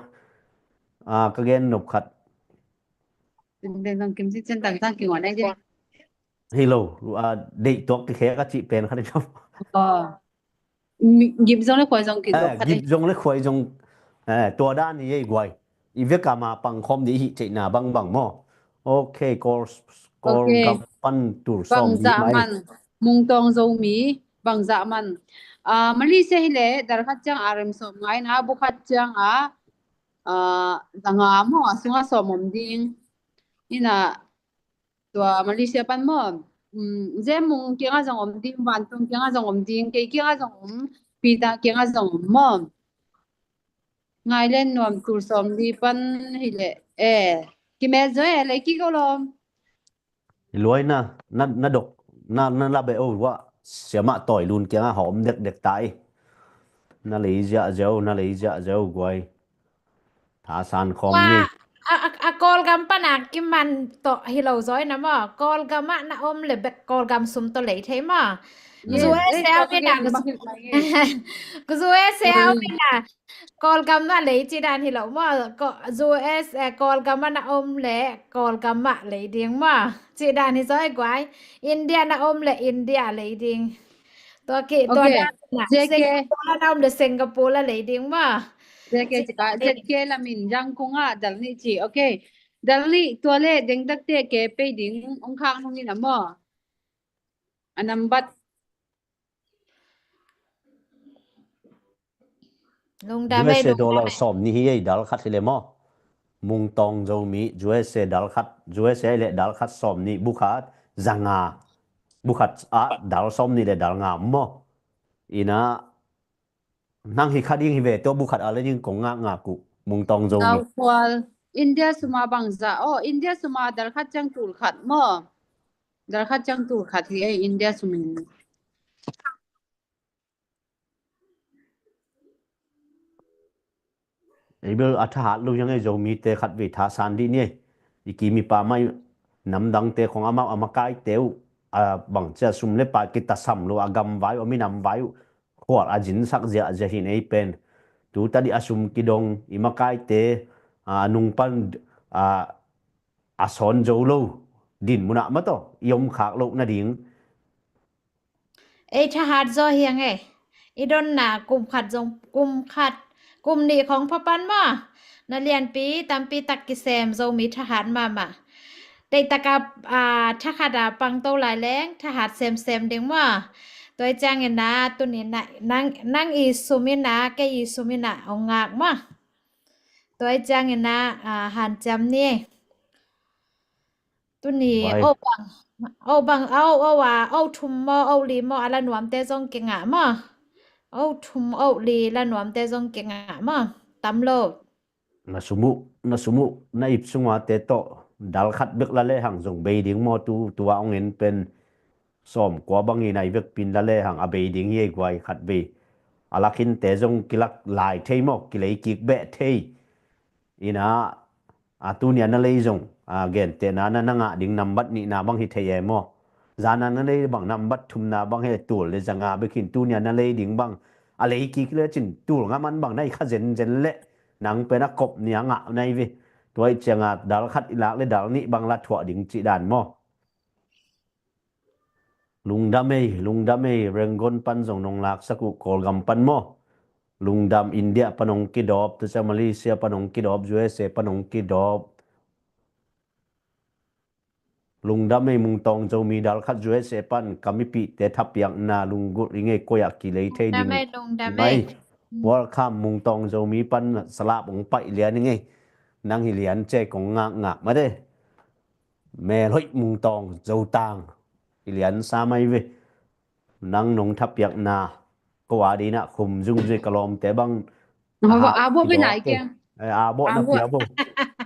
ah, ka gen nop khat. Sim beng zong kim ci cian tang tang ki ngon ai de. Hi lo, ah, deih tuak kikhek a cih pen khat i kam. Oh. Gip zong le khuai zong ki tuak khat. Gip zong le khuai zong, eh, tua dan hi ei guai. I vek a ma pang khawm dih i hih theihna bangbang maw. Ok, Kawl, Kawlgam pan tul sawm li mai. Mungtawng Zomi, bangzah man. Ah, Malaysia hi leh, dal khat ciang a rem sawm ngai na, bu khat ciang a, ah, zanga maw, a sungah sawm om ding. Hi na, tua Malaysia pan maw, um, Jem Mung kiangah zong om ding, Vantung kiangah zong om ding, kei kiangah zong om, Peter kiangah zong om maw. Ngai len nuam tul sawm li pan hi leh, eh, kimet zaw eh, lei kik o lawm. I luai na, na, na dok, na, na la beh o, wa, siamah tawi lun kiangah hawm dekdek ta i. Na lei ziahziau, na lei ziahziau guai. Thasan khawm ni. A, a, a Kawlgam pana kiman tawh hi lo zaw i na maw. Kawlgam ah na om le bek Kawlgam sum tawh lei thei maw. Yes, U S A eh, om i na, eh, U S A om i na. Kawlgam ah lei ci dan hi lo maw. Ko-, U S A, eh, Kawlgam ah na om le Kawlgam ah lei ding maw. Ci dan hi zaw i guai. India na om le India lei ding. Tua ki, tua dan na. Singapore na om le Singapore ah lei ding maw. J K cika, Z K lamin Yangon ah dal nih ci. Ok. Dal nih tua le dengdakte ke pei ding ong khak nung in a maw. A nambat. Lungdam ei, U S A dollar sawm nih hi ei, dal khat hi le maw. Mungtawng Zomi, U S A dal khat, U S A le dal khat sawm nih, bu khat zanga, bu khat ah dal sawm nih le dal nga maw. Ina, nang hi kha ding hi ve, tua bu khat a le ding kong ngakngak uh, Mungtawng Zomi. Tau khual, India suma bangza, oh, India suma dal khat ciang tul khat maw. Dal khat ciang tul khat hi ei, India sumin. Ei bel a thahat lo hiang ei, Zomite khat vei thasan dih ni ei. I kim i pam ah i namdangte khong amau a makaite uh, a bangcia sum le pai kitasam lo a gamvai uh, a minamvai uh khual a zinsak ziahziah hi nei pen. Tu tadih a sum kidong i makaite, a, a nung pan a, a sawn zo lo din munah mataw i om khak loh nading. Ei thahat zaw hiang e. I donna kum khat zong, kum khat, kum nih khong phapan maw? Na lianpi tampi tak kisem Zomi thahat mahmah. Teihtaka, a, thakhat a pangto lai leng thahat semsem ding maw? Tua i ciangin a tuni na, nang, nang i sum in a, kei i sum in a ong ngak maw? Tua i ciangin a, a, hanciam ni. Tuni, o bang, o bang, o, o a, o thum maw, o li maw, a la nuamte zong kingah maw? O thum, o li la nuamte zong kingah maw? Tam lo. Na sum uh, na sum uh, na ip sungate tawh dal khat bek la lehang zong bei ding maw? Tu, tua ong en pen sawm kua bang i nai vekpin la lehang a bei ding hi ei guai, khat bei. A lakhinte zong kilak lai thei maw, kilei kik beh thei. Ina, a tunia na lei zong, a gentehna na, na ngah ding nambat nihna bang hi thei e maw? Zana na lei bang nambat thumna bang he, tul le zanga bekin tunia na lei ding bang a lei kik le cin tul nga man bang na i kha zenzen le nang pen a kop nia ngah nai ve. Tua i cianga dal khat i lak le dal nih bang la thuah ding cih dan maw? Lungdam ei, lungdam ei, Rangoon pan zong nong laksak uh, Kawlgam pan maw? Lungdam, India pan hong kidawp, tua ciang Malaysia pan hong kidawp, U S A pan hong kidawp. Lungdam ei, Mungtawng Zomi dal khat U S A pan, ka mipihte thapiakna lunggulh i ngei, koi ah kilei thei ding. Lungdam ei, lungdam ei. Welcome, Mungtawng Zomi pan salap hong paih lian i ngei. Nang hi lian cei kong ngakngak mate. Melhoih Mungtawng Zotang i lian sa mai ve. Nang nong thapiakna ko a dina khum zungzui ka lawmte bang. A bawh, a bawh pe nai kiang. A bawh na pia bawh.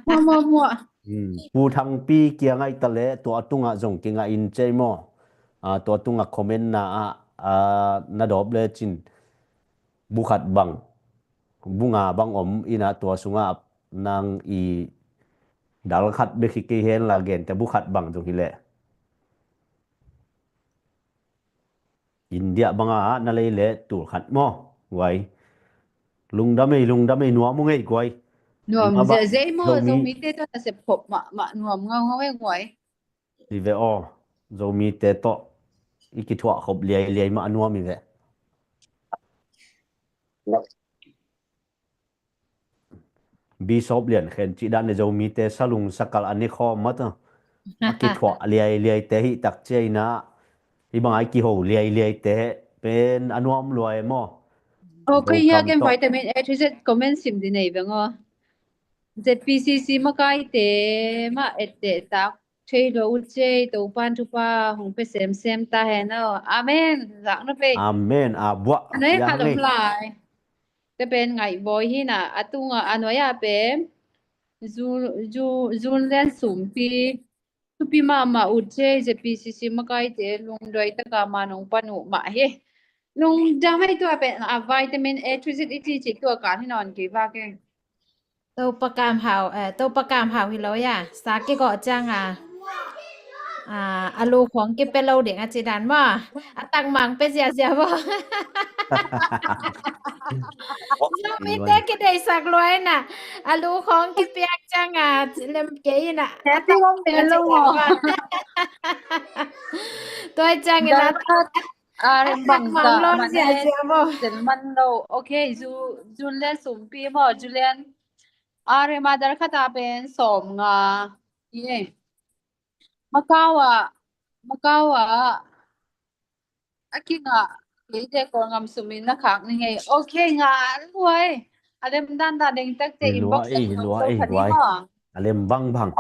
Mua, mua, mua. Pu Thangpi kiang ai ta le tua tungah zong kingah in cei maw? A, tua tungah comment na ah, a, na dawp le cin bu khat bang, bu nga bang om ina tua sungah nang i dal khat bek hi kei hen la gente bu khat bang zong hi leh. India banga na lei le tul khat maw guai? Lungdam ei, lungdam ei, nuam ung ei guai. Nuam zia zei maw, Zomite tawh na sep khop mah, mah nuam ngau ngau ei guai. Hi ve aw, Zomite tawh i kithuah khop liai liai mah a nuam hi ve. Bishop Lian Khen cih dan le Zomite salung sakal a ni khawm mata. A kithuah liai liaite hih tak cia ina, hih bang ai kiho liai liaite pen a nuam luai maw? Okay, hiah ken vitamin A to Z comment sim di nei veng aw. Z P C C makaite mah etteh tak thei lo uh cei, Topan thupha hong pe semsem ta hen aw. Amen. Zak na pe. Amen. A buah. A nuai khat om lai. Te pen ngaihbawi hi na, a tunga a nuai ah pen Zu, Zu, Zun Lian Sumpi, thupi mahmah uh cei, Z P C C makaite lungduai taka man hong pan uh mah hi. Lungdam ei, tua pen a vitamin A to Z i ci ci tua kan hi nawn kei vak e. Topa kam hau, eh, Topa kam hau hi lo ya. Sa kigawh ciang a, a, a lu khong kipia lo ding a ci dan maw? A tak mang pia ziazia maw? Zomite kideisak luai na. A lu khong kipiak ciang a, lem kei na. A tak mang pia lo maw? Tua ciang ina. A rem bang ka man ziazia maw? Zel man lo. Okay, Zu, Julian Sumpi maw, Julian. A rem a dal khat a pen sawm nga. Ye. Macau ah, Macau ah a kingah keite Kawlgam sumin na khak ni ngei. Okay, nga luai. A lem dan dan deng tak te inbox ah. A lem bang bang.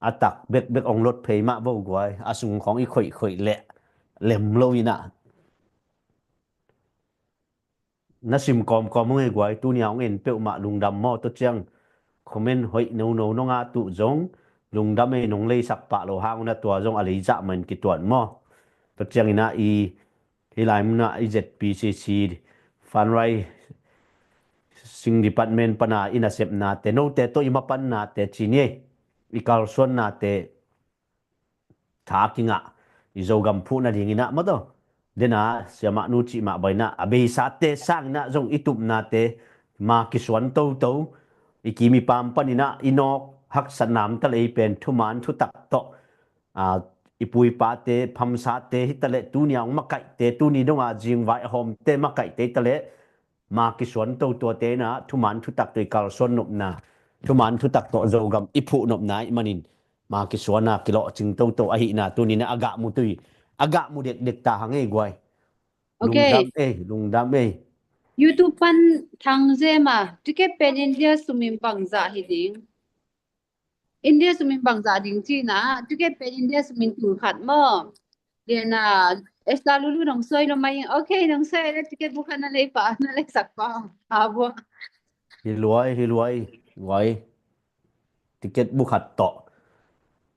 A tak bekbek ong lot phei mah vo guai, a sung khong i khoih khoih leh lem lo ina. Na sim kawmkawm ong ei guai, tunia ong en peuhmah lungdam maw? Tua ciang comment hoih nono nong a tuh zong lungdam ei, nong leisak pah lo hang una tua zong a leizah mah in kituan maw? Tua ciang ina i Hih lai munah i Z P C C fundraising department pana i nasepnate, note tawh i mapannate ci ni ei, i kalsuannate tha kingah i Zogam phuh nadinginah mataw. Dena siamahnu cih mah bainah a beisate sanginah zong i tupnate ma kisuan toto. i kim i pam paninah i nawk haksat namta le i pen thuman thutak tawh, a, i puipate phamsate hitaleh tuni a hong makaihte tuni donga zingvai a hawmte makaihte hitaleh ma kisuan totuate inah thuman thutak tawh i kalsuan nopna, thuman thutak tawh Zogam i phuh nopna ih manin ma kisuana kilawhcing toto ahihna tuninah a gahmu tui a gahmu dekdek ta hang ei guai. Okay. Lungdam ei, lungdam ei. YouTube pan Thang Zema, ticket pen India sumin bangzah hi ding. India sumin bangzah ding cina, ticket pen India sumin tul khat maw. Liana, Esther Lulu nong soi lo mai. Okay, nong soi le ticket bu khat na lei pa, na lei sak pa. Ha bua. Hi luai, hi luai, luai. Ticket bu khat tawh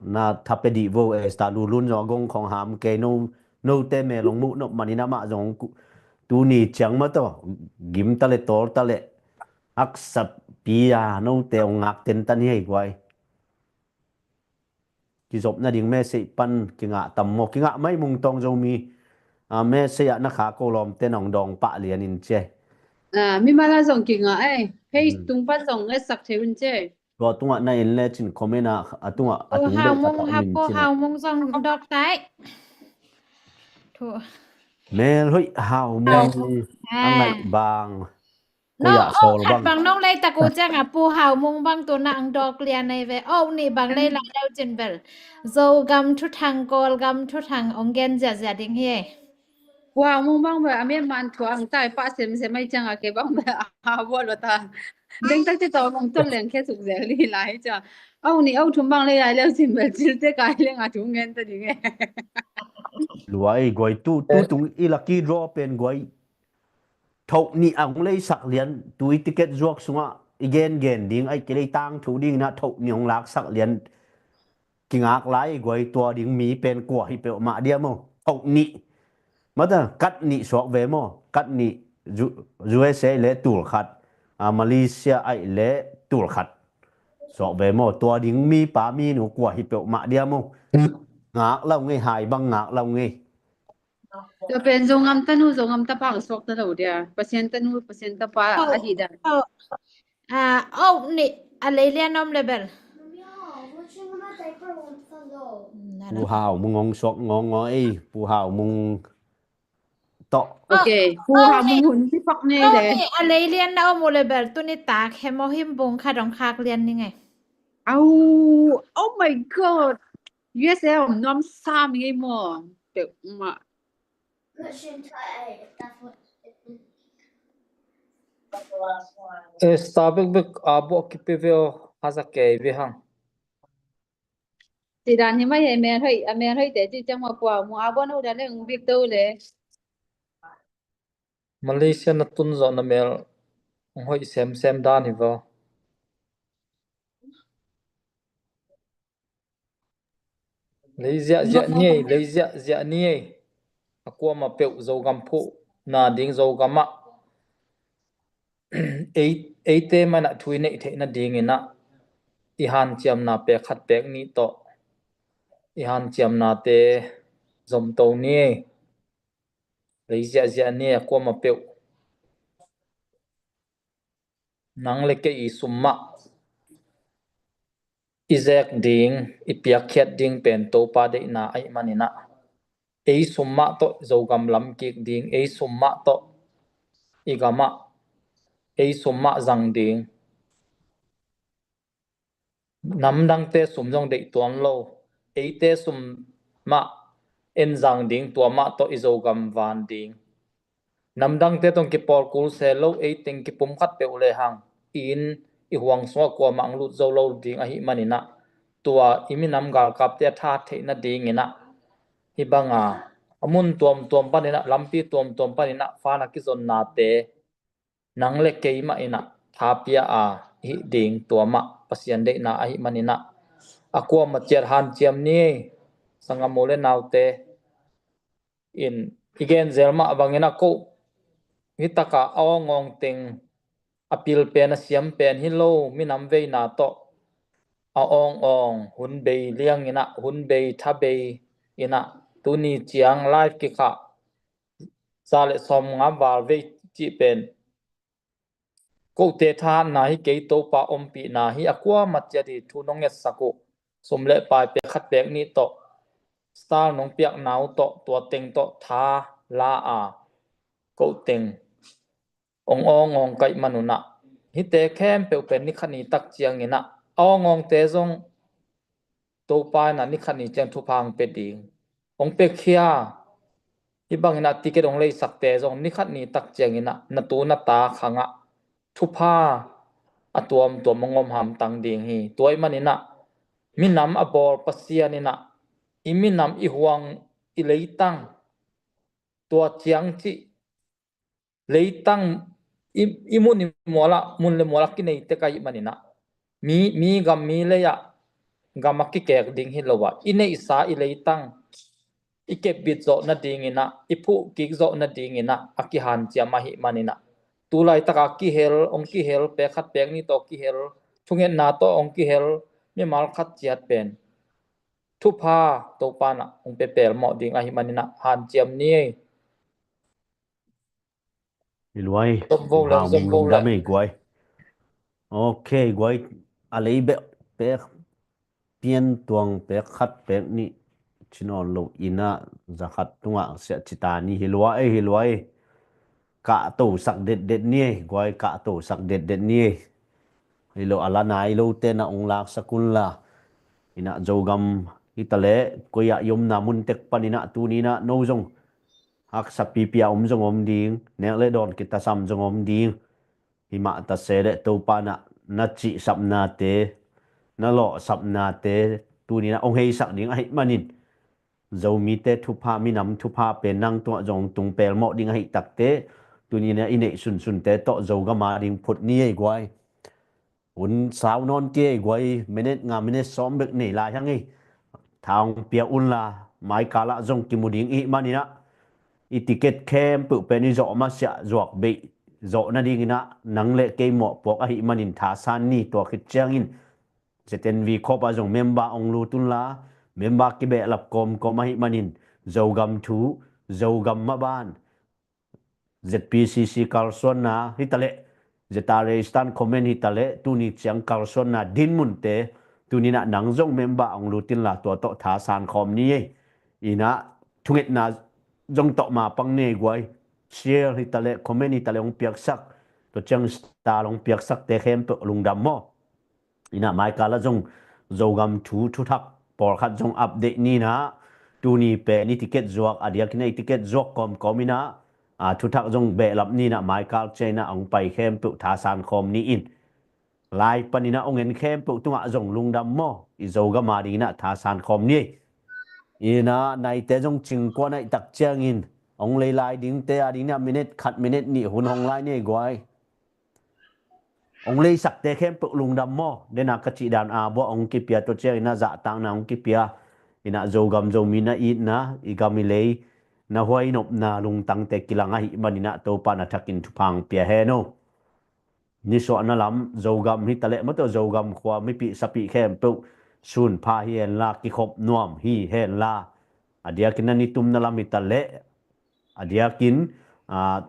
na tha pe dih vo, eh, Esther Lulun zong a gong khong ham kei no, note me long muh nop manin amah zong tuni ciang mah tawh gimta le tawlta le haksapi a note hong ngak tentan hi hei guai. Kizopna ding message pan kingah tam maw? Kingah mai Mungtawng Zomi, a, message ah na kha ko lawmte nong dawng pah lianin cia. A, mi mala zong kingah ei. Page tung pan zong etsak thei un cia. Tua tungah na en le cin comment ah a tungah a tung deuh khat a om in cin. Pu Hau Mung zong dawk tai. Thu. Mel hoih Hau Mung a ngaih bang. Koi ah sawl bang. Bang nong lei tak uh ciang a Pu Hau Mung bang tu na ang dawk lian ei ve. Oh, nih bang lei lai deuh cin bel. Zogam thuthang, Kawlgam thuthang ong gen ziahziah ding hi. Pu Hau Mung bang bel a mian man thu ang tai pah semsem ai ciang a kei bang bel a buat lo ta. Deng tak ci tawh mong ton leng khe suk zel li lai ciang. Au ni au thum bang lei lai leu cin bel cil te kai leng a thu ngen ta ding e. Luai guai tu, tu tung i lucky draw pen guai. Thoh nih ang leisak lian tu i ticket zuak sungah i gengen ding ai kilei tang thu ding na thoh nih hong laksak lian. Kingak lai guai tua ding mi pen kua hi peuhmah dia maw? Thoh nih. Mata kat nih suak ve maw? Kat nih U S A le tul khat, a, Malaysia ai le tul khat. Suak ve maw? Tua ding mi pa mi nu kua hi peuhmah dia maw? Ngak lau ngei, hai bang ngak lau ngei. Tua pen Zongam tanu, Zongam tapa ka suak ta lo dia. Pasian tanu, Pasian tapa ahi dan. A, oh, nih a lei lian om le bel. Pu Hau Mung hong suak ngawngaw ei, Pu Hau Mung tawh. Okay, Pu Hau Mung hun ti pak nei le. Oh, nih a lei lian na om uh le bel, tuni tak hemo him bung khat hong khak lian ni ngei. Au, oh my God. U S A om nuam sam ngei maw. Peuhmah. Esta bekbek a buah kipi ve aw, haza kei ve hang. Tidan hi mai he, a mel hoih, a mel hoih te ci ciang ma pua mu a buah no dan le ung bik to le. Malaysia na tun zawh na mel ung hoih semsem dan hi vaw. Lei ziahziah ni ei, lei ziahziah ni ei. A kuamah peuh Zogam phuhna ding Zogamah ei, eite manah thu i neih theih nadinginah i hanciamna pek khat pek nih tawh i hanciamnate zomto ni ei. Lei ziahziah ni ei a kuamah peuh. Nang le kei i sum mah i zek ding, i piakkhiat ding pen Topa deihna ahih maninah ei sum mah tawh Zogam lam kik ding, ei sum mah tawh i gamah ei sum mah zang ding. Namdangte sum zong deih tuan lo, eite sum mah en zang ding, tua mah tawh i Zogam van ding. Namdangte tawh kipawl kul se lo, ei teng kipum khat peuh lehang i inn i huang sungah kuamah ang lut zo lo ding ahih maninah tua i minam galkapte a tha theih nadinginah hih banga a mun tuamtuam paninah lampi tuamtuam paninah fana kizonnate nang le keimah inah thapia a hih ding tua mah Pasian deihna ahih maninah a kuamah ciat hanciam ni ei. Sangam u le naute in i genzel mah bangin a koh hitakah a awngawng teng a pil pen a siam pen hi lo minam veina tawh a awngawng hun bei lianginah hun bei tha bei inah tuni ciang live kikhah za le sawmnga val vei cih pen Kote thahatna hi kei, Topa ompihna hi a, kuamah ciat hi. Thu nong ngetsak uh, sum le pai pek khat pek nih tawh, star nong piakna uh tawh, tua teng tawh tha la a, ko teng ong awngawng ka hih manun ah, hihte khempeuh pen ni khat ni tak ciangin ah a awngawngte zong Topa in ah ni khat ni ciang thupha ong pia ding. Ong pia khia. Hih bangin ah ticket ong leisakte zong ni khat ni tak ciangin ah na tu na ta khang ah thupha a tuamtuam ong om hamtang ding hi. Tua hih manin ah minam a bawl Pasian in ah i minam, i huang, i leitang, tua ciang cih leitang i, i mun i mual ah, mun le mual ah kinei tek ahih manin ah, mi, mi gam mi lei ah gam a kikek ding hi lo ah, i neihsa i leitang i kepbit zawh nadingin ah, i phuh kik zawh nadingin ah a kihanciam ahih manin ah, tu laitak ah kihel, ong kihel, pek khat pek nih tawh kihel, thungetna tawh ong kihel mimal khat ciat pen thupha Topa in ah ong pia pelmawh ding ahih manin ah hanciam ni ei. Hi luai. Zom vo le, zom vo le. Lungdam ei guai. Ok guai. A lei beh pek pian tuang pek khat pek nih ci nawn lo in ah za khat tungah siah ci ta ni. Hi luai, hi luai. Kahtosak detdet ni ei guai, kahtosak detdet ni ei. Hi lo a la nai lote na ong laksak un la. In ah Zogam hi ta leh koi ah i omna mun tek panin ah tuni in ah no zong haksa pipi a om zong om ding, nek le dawn kitasam zong om ding. Himah ta se leh Topa in ah na cihsapnate, na lawhsapnate tuni in ah ong heisak ding ahih manin, Zomite thupha, minam thupha pen nang tungah zong tung pelmawh ding ahih takteh, tuni in ah i neih sunsunte tawh Zogam a ding phut ni ei guai. Hun sau nawn kei guai, minute nga, minute sawm bek nei lai hang ei. Tha ong pia un la, maikal ah zong kimu ding ihih manin ah, i ticket khempeuh pen i zawh masiah zuak beih zawh nadingin ah nang le kei mawhpuak ahih manin thasan ni. Tua khit ciangin Z N V khawp ah zong member ong lut un la, member kibehlap kawmkawm ahih manin Zogam thu, Zogam maban, Z P C C kalsuanna hi ta leh, Z R A stand comment hi ta leh, tuni ciang kalsuanna dinmunte tuni in ah nang zong member ong lut in la tua tawh thasan khawm ni ei. In ah thungetna zong tawh ma pang ni ei guai. Share hi ta leh, comment hi ta leh ong piaksak, tua ciang star ong piaksakte khempeuh lungdam maw. In ah maikal ah zong Zogam thu, thuthak pawlkhat zong update ni in ah, tuni pen i ticket zuak, a diakin ah i ticket zuak kawmkawm in ah, a, thuthak zong behlap ni in ah maikal ciang in ah ong pai khempeuh thasan khawm ni in. Lai panin ah ong en khempeuh tungah zong lungdam maw, i Zogam a dingin ah thasan khawm ni. In ah naite zong cingkuan ahih tak ciangin ong lei lai dingte a dingin ah minute khat, minute nih hun hong lai ni ei guai. Ong leisakte khempeuh lungdam maw. Dena ka cih dan a buah ong kipia, tua ciangin ah zahtakna ong kipia. In ah Zogam Zomi na itna, i gam i lei na huai nopna lungtangte kilang ahih manin ah Topa na thakin thupha ong pia hen aw. Nisuahna lam Zogam hi ta leh, maw, tua Zogam khua mipih sapih khempeuh sunpha hi hen la, kikhop nuam hi hen la. A diakin ah nitumna lam hi ta leh, a diakin, a,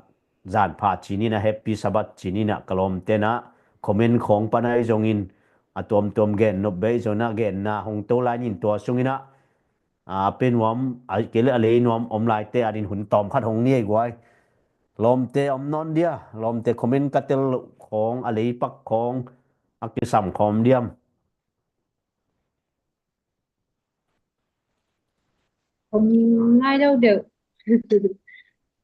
zanpha ci ni in ah, Happy Sabbath ci ni in ah, ka lawmte in ah comment khawng pan ahi zongin, a tuamtuam gen nop beh zong in ah, genna hong to lai ni in, tua sungin ah, a, a pe nuam, a, kei leh a lei nuam om laite a dingin hun tawm khat hong ni ei guai. Lawmte om nawn dia, lawmte comment ka tel loh khawng, a lei pak khawng, a kisam khawm diam? Om nai lo deuh.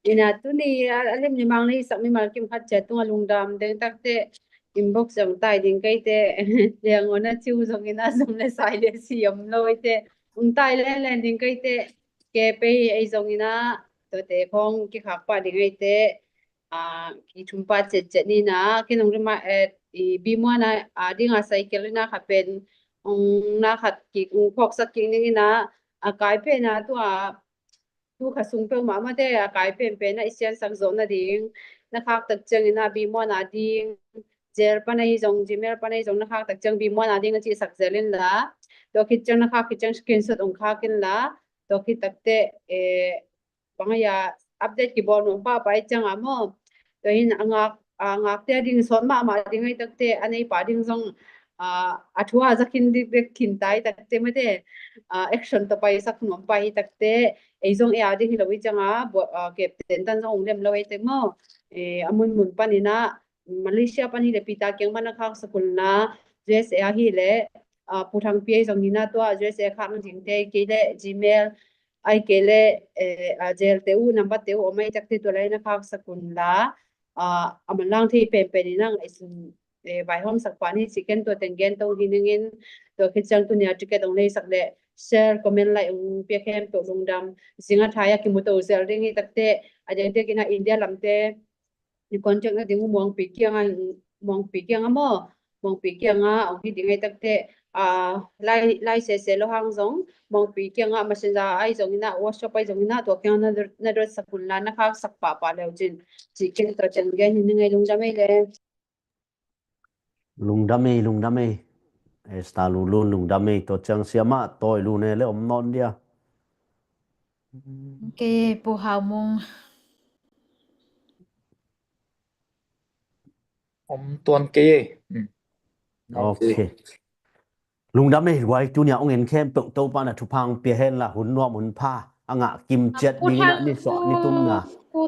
In ah tuni a, a lim limang le i sak mimal kim khat ciat tungah lungdam deng takteh, inbox zong tai ding kei teh, liang aw na ciu zongin ah, zong le sai le si om lo ei teh, ong tai lenlen ding kei teh, ke pei ei zongin ah, tuate khawng kikhak pah ding ei teh, a, kithum pah ciatciat ni in ah, kin ong remind, eh, i Bimuan a, a ding a cycle in ah kha pen, ong na khat kik, ong phawksak kik ning in ah, a kai pen ah tua, tu kha sung peuhmah mah teh a kai penpen ah i siansak zawh nading, na khak tak ciangin ah Bimuan a ding, Gmail pan ahi zong, Gmail pan ahi zong na khak tak ciang Bimuan a ding na cihsak zel in la. Tua khit ciang na khak khit ciang screenshot ong khak in la. Tua khit takteh, eh, bang ahi a update kibawl nuam pahpah i ciang a maw. Tua hi in a ngak a, ngakte a ding sawt mahmah ding ahi takte, a neipa ding zong, a, a thu a za khin ding bek khin ta ahi takte mate, a, action tawh paisak nuam pah ahi takte, ei zong ei a ding hi lo ahi cianga, bo-, a, captain tan zong ong lem lo ahi tek maw. E, a munmun paninah, Malaysia pan hileh Peter kiang pan na khaksak unla, U S A hileh, a, Pu Thangpi ahi zong hinah tua U S A khak na dingte, kei leh Gmail, ai kei leh, eh, a, jelte uh, number te uh, om ahi takte tua lai na khaksak unla, a, a manlang thei penpen inah ngaihsun, eh, vaihawmsak pah ni ci ken tua teng gen to hi ningin, tua khit ciang tunia ticket ong leisak leh share, comment, like ong pia khempeuh lungdam. Zinga thai a kimu to zel ding hi takte, a diakdiak inah India lamte, ni contact na ding uh Muangpi kianga, Muangpi kianga maw, Muangpi kianga ong hi ding ahi takte, a, lai, lai sese lo hang zong, Muangpi kianga messenger ahi zong inah, WhatsApp ahi zong inah, tua kianga na dot, na dotsak unla, na khaksak pahpah leu cin, ci ken tua ciang gen hi ning ei, lungdam ei le. Lungdam ei, lungdam ei. Esta Lulun lungdam ei, tua ciang Siamah Tawi Lun e le om nawn dia. Kei Pu Hau Mung. Om tuan kei ei. Mm. Ok. Ok. Lungdam ei luai, tunia ong en khempeuh Topa na thupha ong pia henla, hun nuam hun pha a ngah kim ciat ding inah ni suah ni tumna,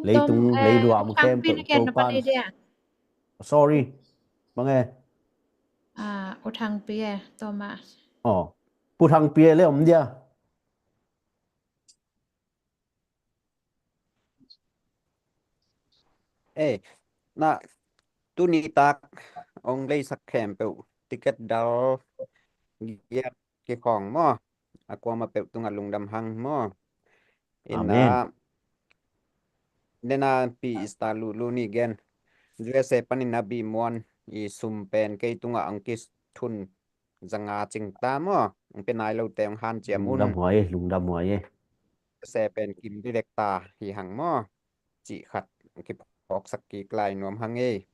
leitung leiluam khempeuh Topa. Sorry. Bang e? A, U Thangpi e, tua mah. Aw. Pu Thangpi e le om dia. Eh, na tuni tak ong leisak khempeuh ticket dal giat kikhawng maw? A kuamah peuh tungah lungdam hang maw? Amen. Ina, nena pi Esta Lulu ni gen. U S A panin a bi muan i sum pen kei tungah ang kis thun zanga cing ta maw? Ang pe nai lo te ang han ciam un. Lungdam huai, lungdam huai. U S A pen kim direct ta hi hang maw? Cih khat kiphawksak kik lai nuam hang ei.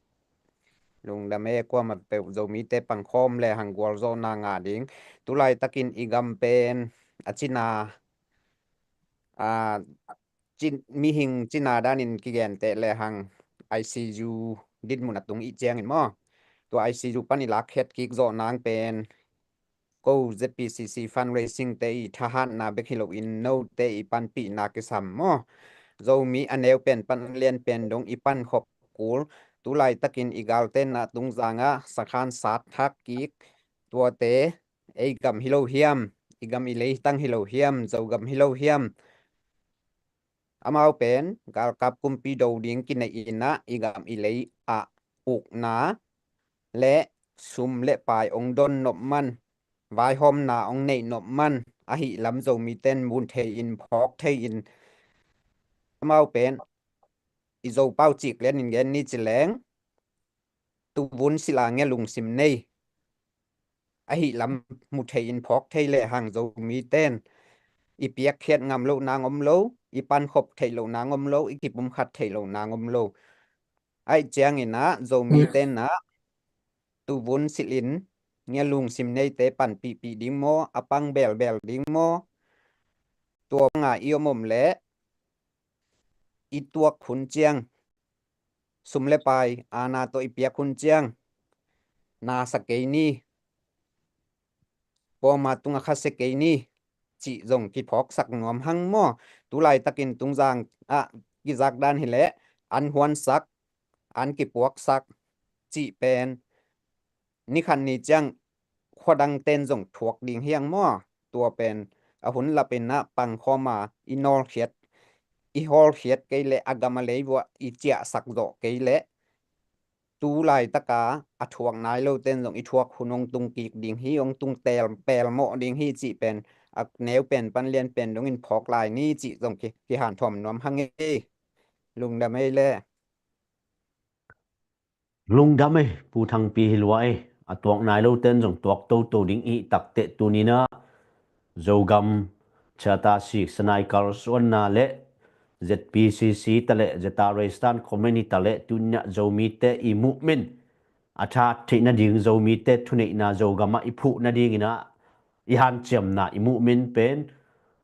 Lungdam e, kuamah peuh Zomite pangkhawm le hang gualzawhna ngah ding. Tulaitakin i gam pen a cina, a, cin, mihing cina danin kigenteh le hang I C U dinmun a tung i ciangin maw? Tua I C U pan i lakkhiat kik zawh nang pen ko Z P C C fundraising te i thahatna bek hi loin note i panpihna kisam maw? Zomi a neu pen pan lian pen dong i pankhop kul. Tulaitakin i galte na tungzanga sakhan sat thak kik, tuate ei gam hi lo hiam, i gam i leitang hi lo hiam, Zogam hi lo hiam? Amau pen galkap kumpi do ding kinei inah i gam i lei ah ukna le sum le pai ong don nop man, vaihawmna ong neih nop man, ahi lam Zomiten mun thei in, phawk thei in, amau pen i Zopau cik lianin gen ni ci leng, tuvun sila ngia lungsim nei ahi lam mu thei in phawk thei le hang Zomiten i piakkhiat ngam loh nang om lo, i pankhop theih loh nang om lo, i kipumkhat theih loh nang om lo. Aih ciangin ah Zomiten ah tuvun silhin ngia lungsim neite panpihpih ding maw, a pang belbel ding maw? Tua banga i om om leh i tuak hun ciang, sum le pai aana tawh i piak hun ciang, na sa kei ni, pawma tunga khasia kei ni, cih zong kiphawksak nuam hang maw? Tulaitakin tungzang ah kizak dan hileh an huansak, an kipuaksak cih pen nikhat ni ciang khuadang ten zong thuak ding hiang maw? Tua pen a hun lapin ah pangkhawma i nawlkhiat, i hawlkhiat kei leh a gam a lei vuah i ciahsak zawh kei leh tu laitaka a thuak nai lo ten zong i thuak hun hong tung kik ding hi, hong tung tel pelmawh ding hi cih pen a neu pen pan lian pen dongin phawk lai ni cih zong ki, kihanthuam nuam hang ei. Lungdam ei le. Lungdam ei, Pu Thangpi hi lua ei. A tuak nai lo ten zong tuak toto ding i hih takteh tuninah Zogam Charter Sikh Sanaikal suanna le Z P C C ta le Zeta Reistan Community ta le tuninah Zomite i movement a that theih nading, Zomite thuneihna Zogamah i phuh nadinginah i hanciamna i movement pen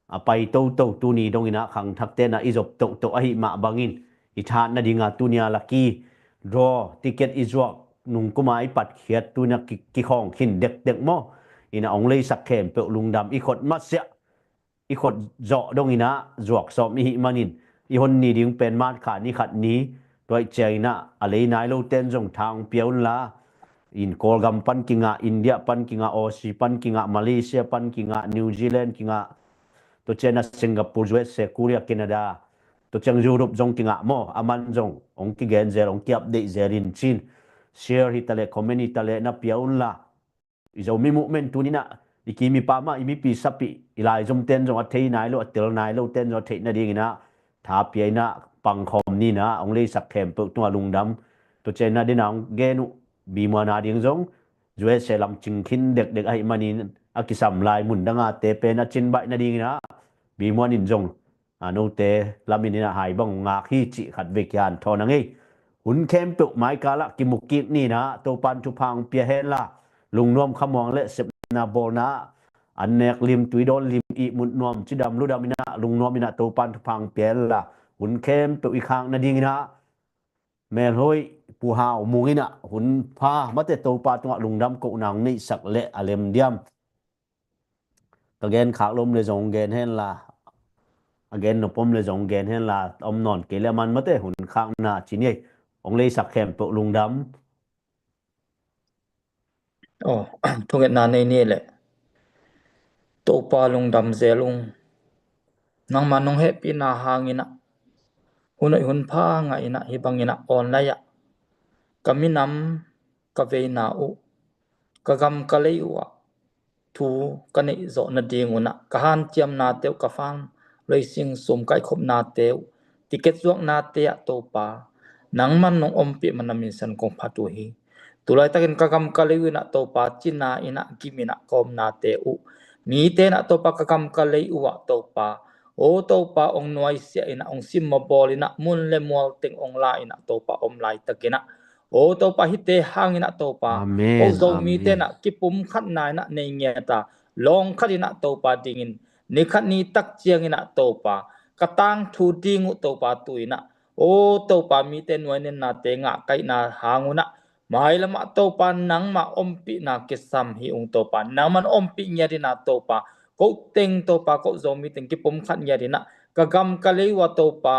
a pai toto, tuni donginah khangthak tenah i zop tohtoh ahi mah bangin i that nadinga tunia laki draw ticket i zuak nung kuma i patkhiat tu-in ah ki, kikhawng khin dekdek maw? Inah hong leisak khempeuh lungdam, i khot masiah, i khot zawh dong inah zuak sawm i hih manin, i hon ni ding pen March kha ni khat ni, tua ahih ciang inah a lei nai lote in zong tha hong pia unla, in Kawlgam pan kingah, India pan kingah, Aussie pan kingah, Malaysia pan kingah, New Zealand kingah, tua ciang inah Singapore, U S A, Korea, Canada, tua ciang Europe zong kingah maw, aman zong hong kigen zel, hong ki-update zel in cin, share hi taleh, comment hi taleh na pia unla. I Zomi movement tuni inah i kim i pam ah, i mipi sapih, i laizomte in zong a thei nai lo, a tel nai lote in zong a theih nading inah tha pia inah pangkhawm ni inah, hong leisak khempeuh tungah lungdam. Tua ciang inah dena hong gen uh Bimuan a ding zong U S A lam cing khin dekdek ahih manin a kisam lai mun dang a te pen a cin baih nading inah Bimuan in zong a note lamin inah hai bang ngak hi cih khat vei kihanthawn a ngei. Hun khempeuh maikal ah kimu kik ni inah Topa'n thupha hong pia henla, lungnuam khamuang le sepna bawlna ah an nek lim, tui dawn lim, ihmut nuam, cidam ludam inah lungnuam inah Topa'n thupha hong pia henla, hun khempeuh i khak nading inah Melhoih Pu Hau Mung inah hun pha mate Topa tungah lungdam kohna hong neihsak le a lem diam? Ka gen khak lo om le zong gen henla, a gen nop om le zong gen henla, om nawn kei le aman mate hun khakna ci ni ei. Hong leisak khempeuh lungdam. Aw, thungetna nei ni leh. Topa lungdam zel ung. Nangma nong hehpihna hang inah hun hoih hun pha ngah inah hih bang inah online ah ka minam, ka veina uh, ka gam ka lei uh ah thu ka neih zawh nading un ah ka hanciamnate uh, ka fund raising sum ka ikhopnate uh, ticket zuaknate ah Topa nangman nong ompih man na minsan kong phat uh hi. Tulaitakin ka gam ka lei uh inah Topa cina inah gim inah ka omnate uh, mite inah Topa ka gam ka lei uh ah Topa, aw Topa hong nuaisiah inah hong simmawh bawl inah mun le mual teng hong la inah Topa om laitakin ah, aw Topa hihte hang inah Topa, amen, ko Zomite inah kipumkhatna inah nei ngiat a, lawng khat inah Topa dingin ni khat ni tak ciang inah Topa ka tangthu ding uh Topa tu inah, aw Topa mite nuainennate ngah kaihna hang un ah mailam ah Topa nangma ompihna kisam hi ung Topa, nangman ompih ngiat inah Topa, ko teng Topa, ko Zomi teng kipumkhat ngiat inah ka gam ka lei uh ah Topa,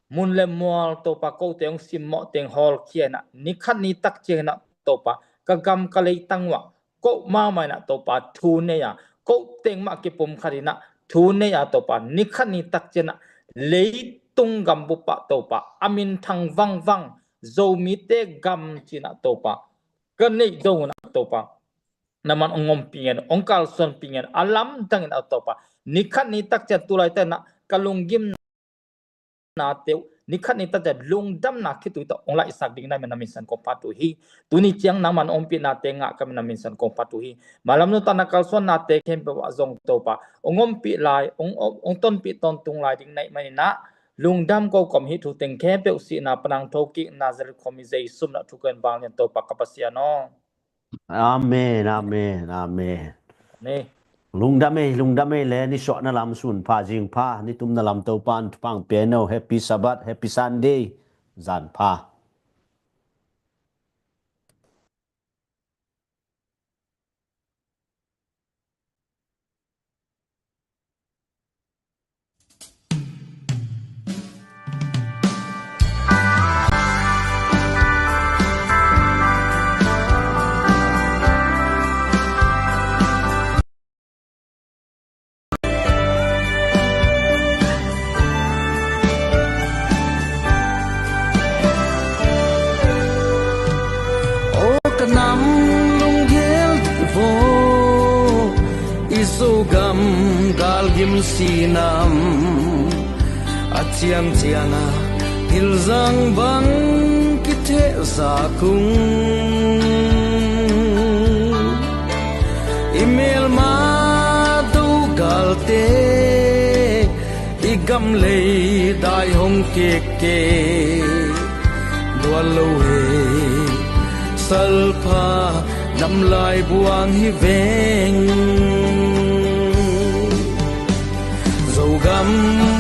mun le mual Topa, kote hong simmawh teng hawlkhia inah ni khat ni tak ciang inah Topa ka gam ka lei tang uh ah ko mahmah inah Topa thu nei a, ko teng mah kipumkhat inah thu nei a Topa, ni khat ni tak ciang inah leitung gambup ah Topa a minthang vangvang Zomite gam ci inah Topa ka neih dong un ah Topa, nangman hong ompih ngiat, hong kalsuanpih ngiat, a lamdang inah Topa, ni khat ni tak ciang tulaitakin ah ka lunggim nate uh ni khat ni tak ciang lungdamna khitui tawh hong laihsak ding na min na minsan kong phat uh hi. Tuni ciang nangman ompihnate ngah ka min na minsan kong phat uh hi. Mailam nuntakna kalsuannate khempeuh ah zong Topa hong ompih lai, hong, hong, hong tonpih tawntung lai ding na hih manin ah lungdam ko kawm hi. Thu teng khempeuh sihna pan hong thokik Nazareth khuami Jesu min ah thu ka ngen vanglian Topa ka Pasian aw. Amen, amen, amen. Ni. Lungdam ei, lungdam ei le, ni suahna lam sun pha, zing pha, ni tumna lam Topa'n thupha hong pia hen aw. Happy Sabbath, happy Sunday, zan pha. Aw ka nam lunggel dih vaw, i Zogam galgim sinam a ciamciam a hilzang bang kithehzak ung. I melma do galte i gam lei dai hong kekke dual lo he, salpha namlai buang hi veng. Zogam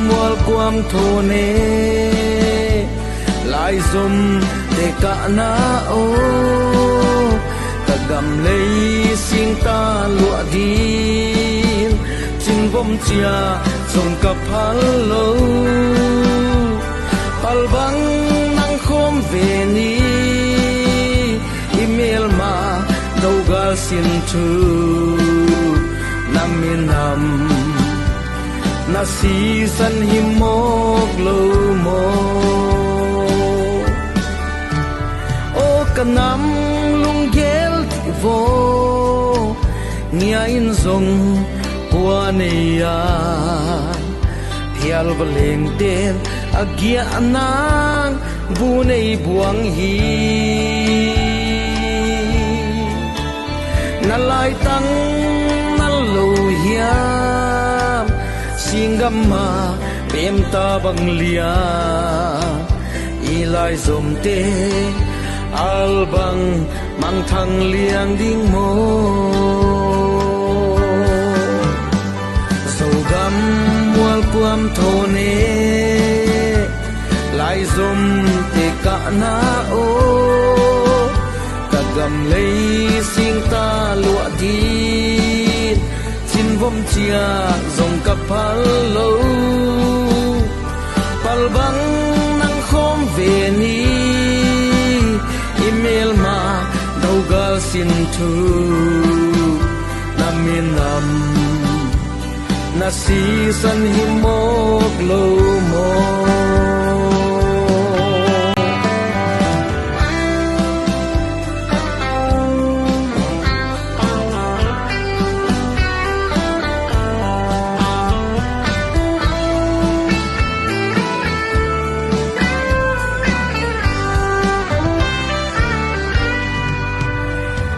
mual kuam thone, laizom kahna aw, ka gam lei singta luah ding, cinvom cia zong ka phal lo. Palbang nang khawm ve ni, i melma dogal sin thu, na minam na sisan hi mawk lo maw? Aw ka nam lunggel dih vaw, ngia in zong kua nei a, phial va lengten a giah nang bu nei buang hi. Na laitang na lo hiam, singgam ma pemta bang liam, i laizomte albang mangthang liang ding maw? Zogam mualkuam thone, laizomte kahna aw, ka gam lei singta luah ding, cinvom cia zong ka phal lo. Palbang nang khawm ve ni, i melma dogal sin thu, na minam na sisan hi mawk lo maw?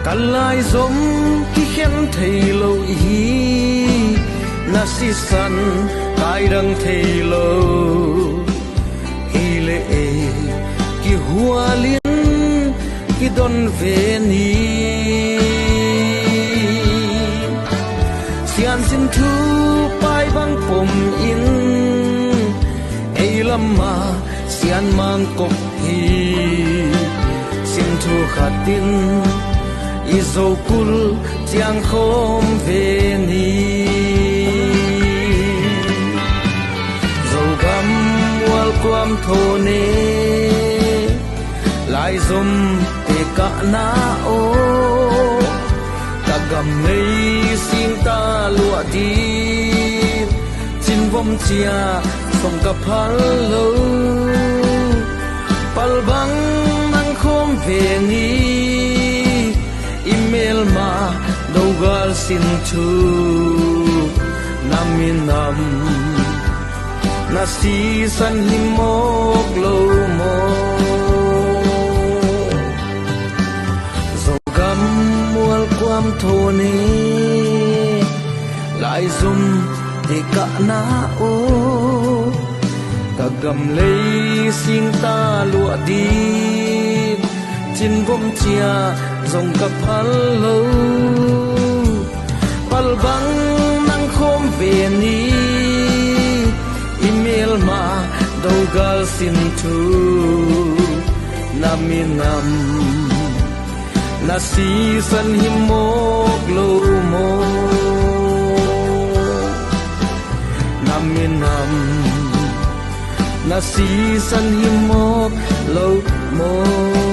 Ka laizom kikhen thei lo hi, na sisan kaidang thei lo hi le ei, kihualin kidon ve ni. Siansin thu pai bang pom in, ei lamah sian mangkop hi. Sin thu khatin i zokul ciang khawm ve ni. Zogam mualkuam thone, laizomte kahna aw, ka gam lei singta luah ding, cinvom cia zong ka phal lo. Palbang nang khawm ve ni, i melma dogal sin thu, na minam na sisan hi mawk lo maw? Zogam mualkuam thone, laizomte kahna aw, ka gam lei singta luah ding, cinvom cia zong ka phal lo. Palbang nang khawm ve ni, i melma dogal sin thu, na minam na sisan hi mawk lo maw? Na minam na sisan hi mawk lo maw?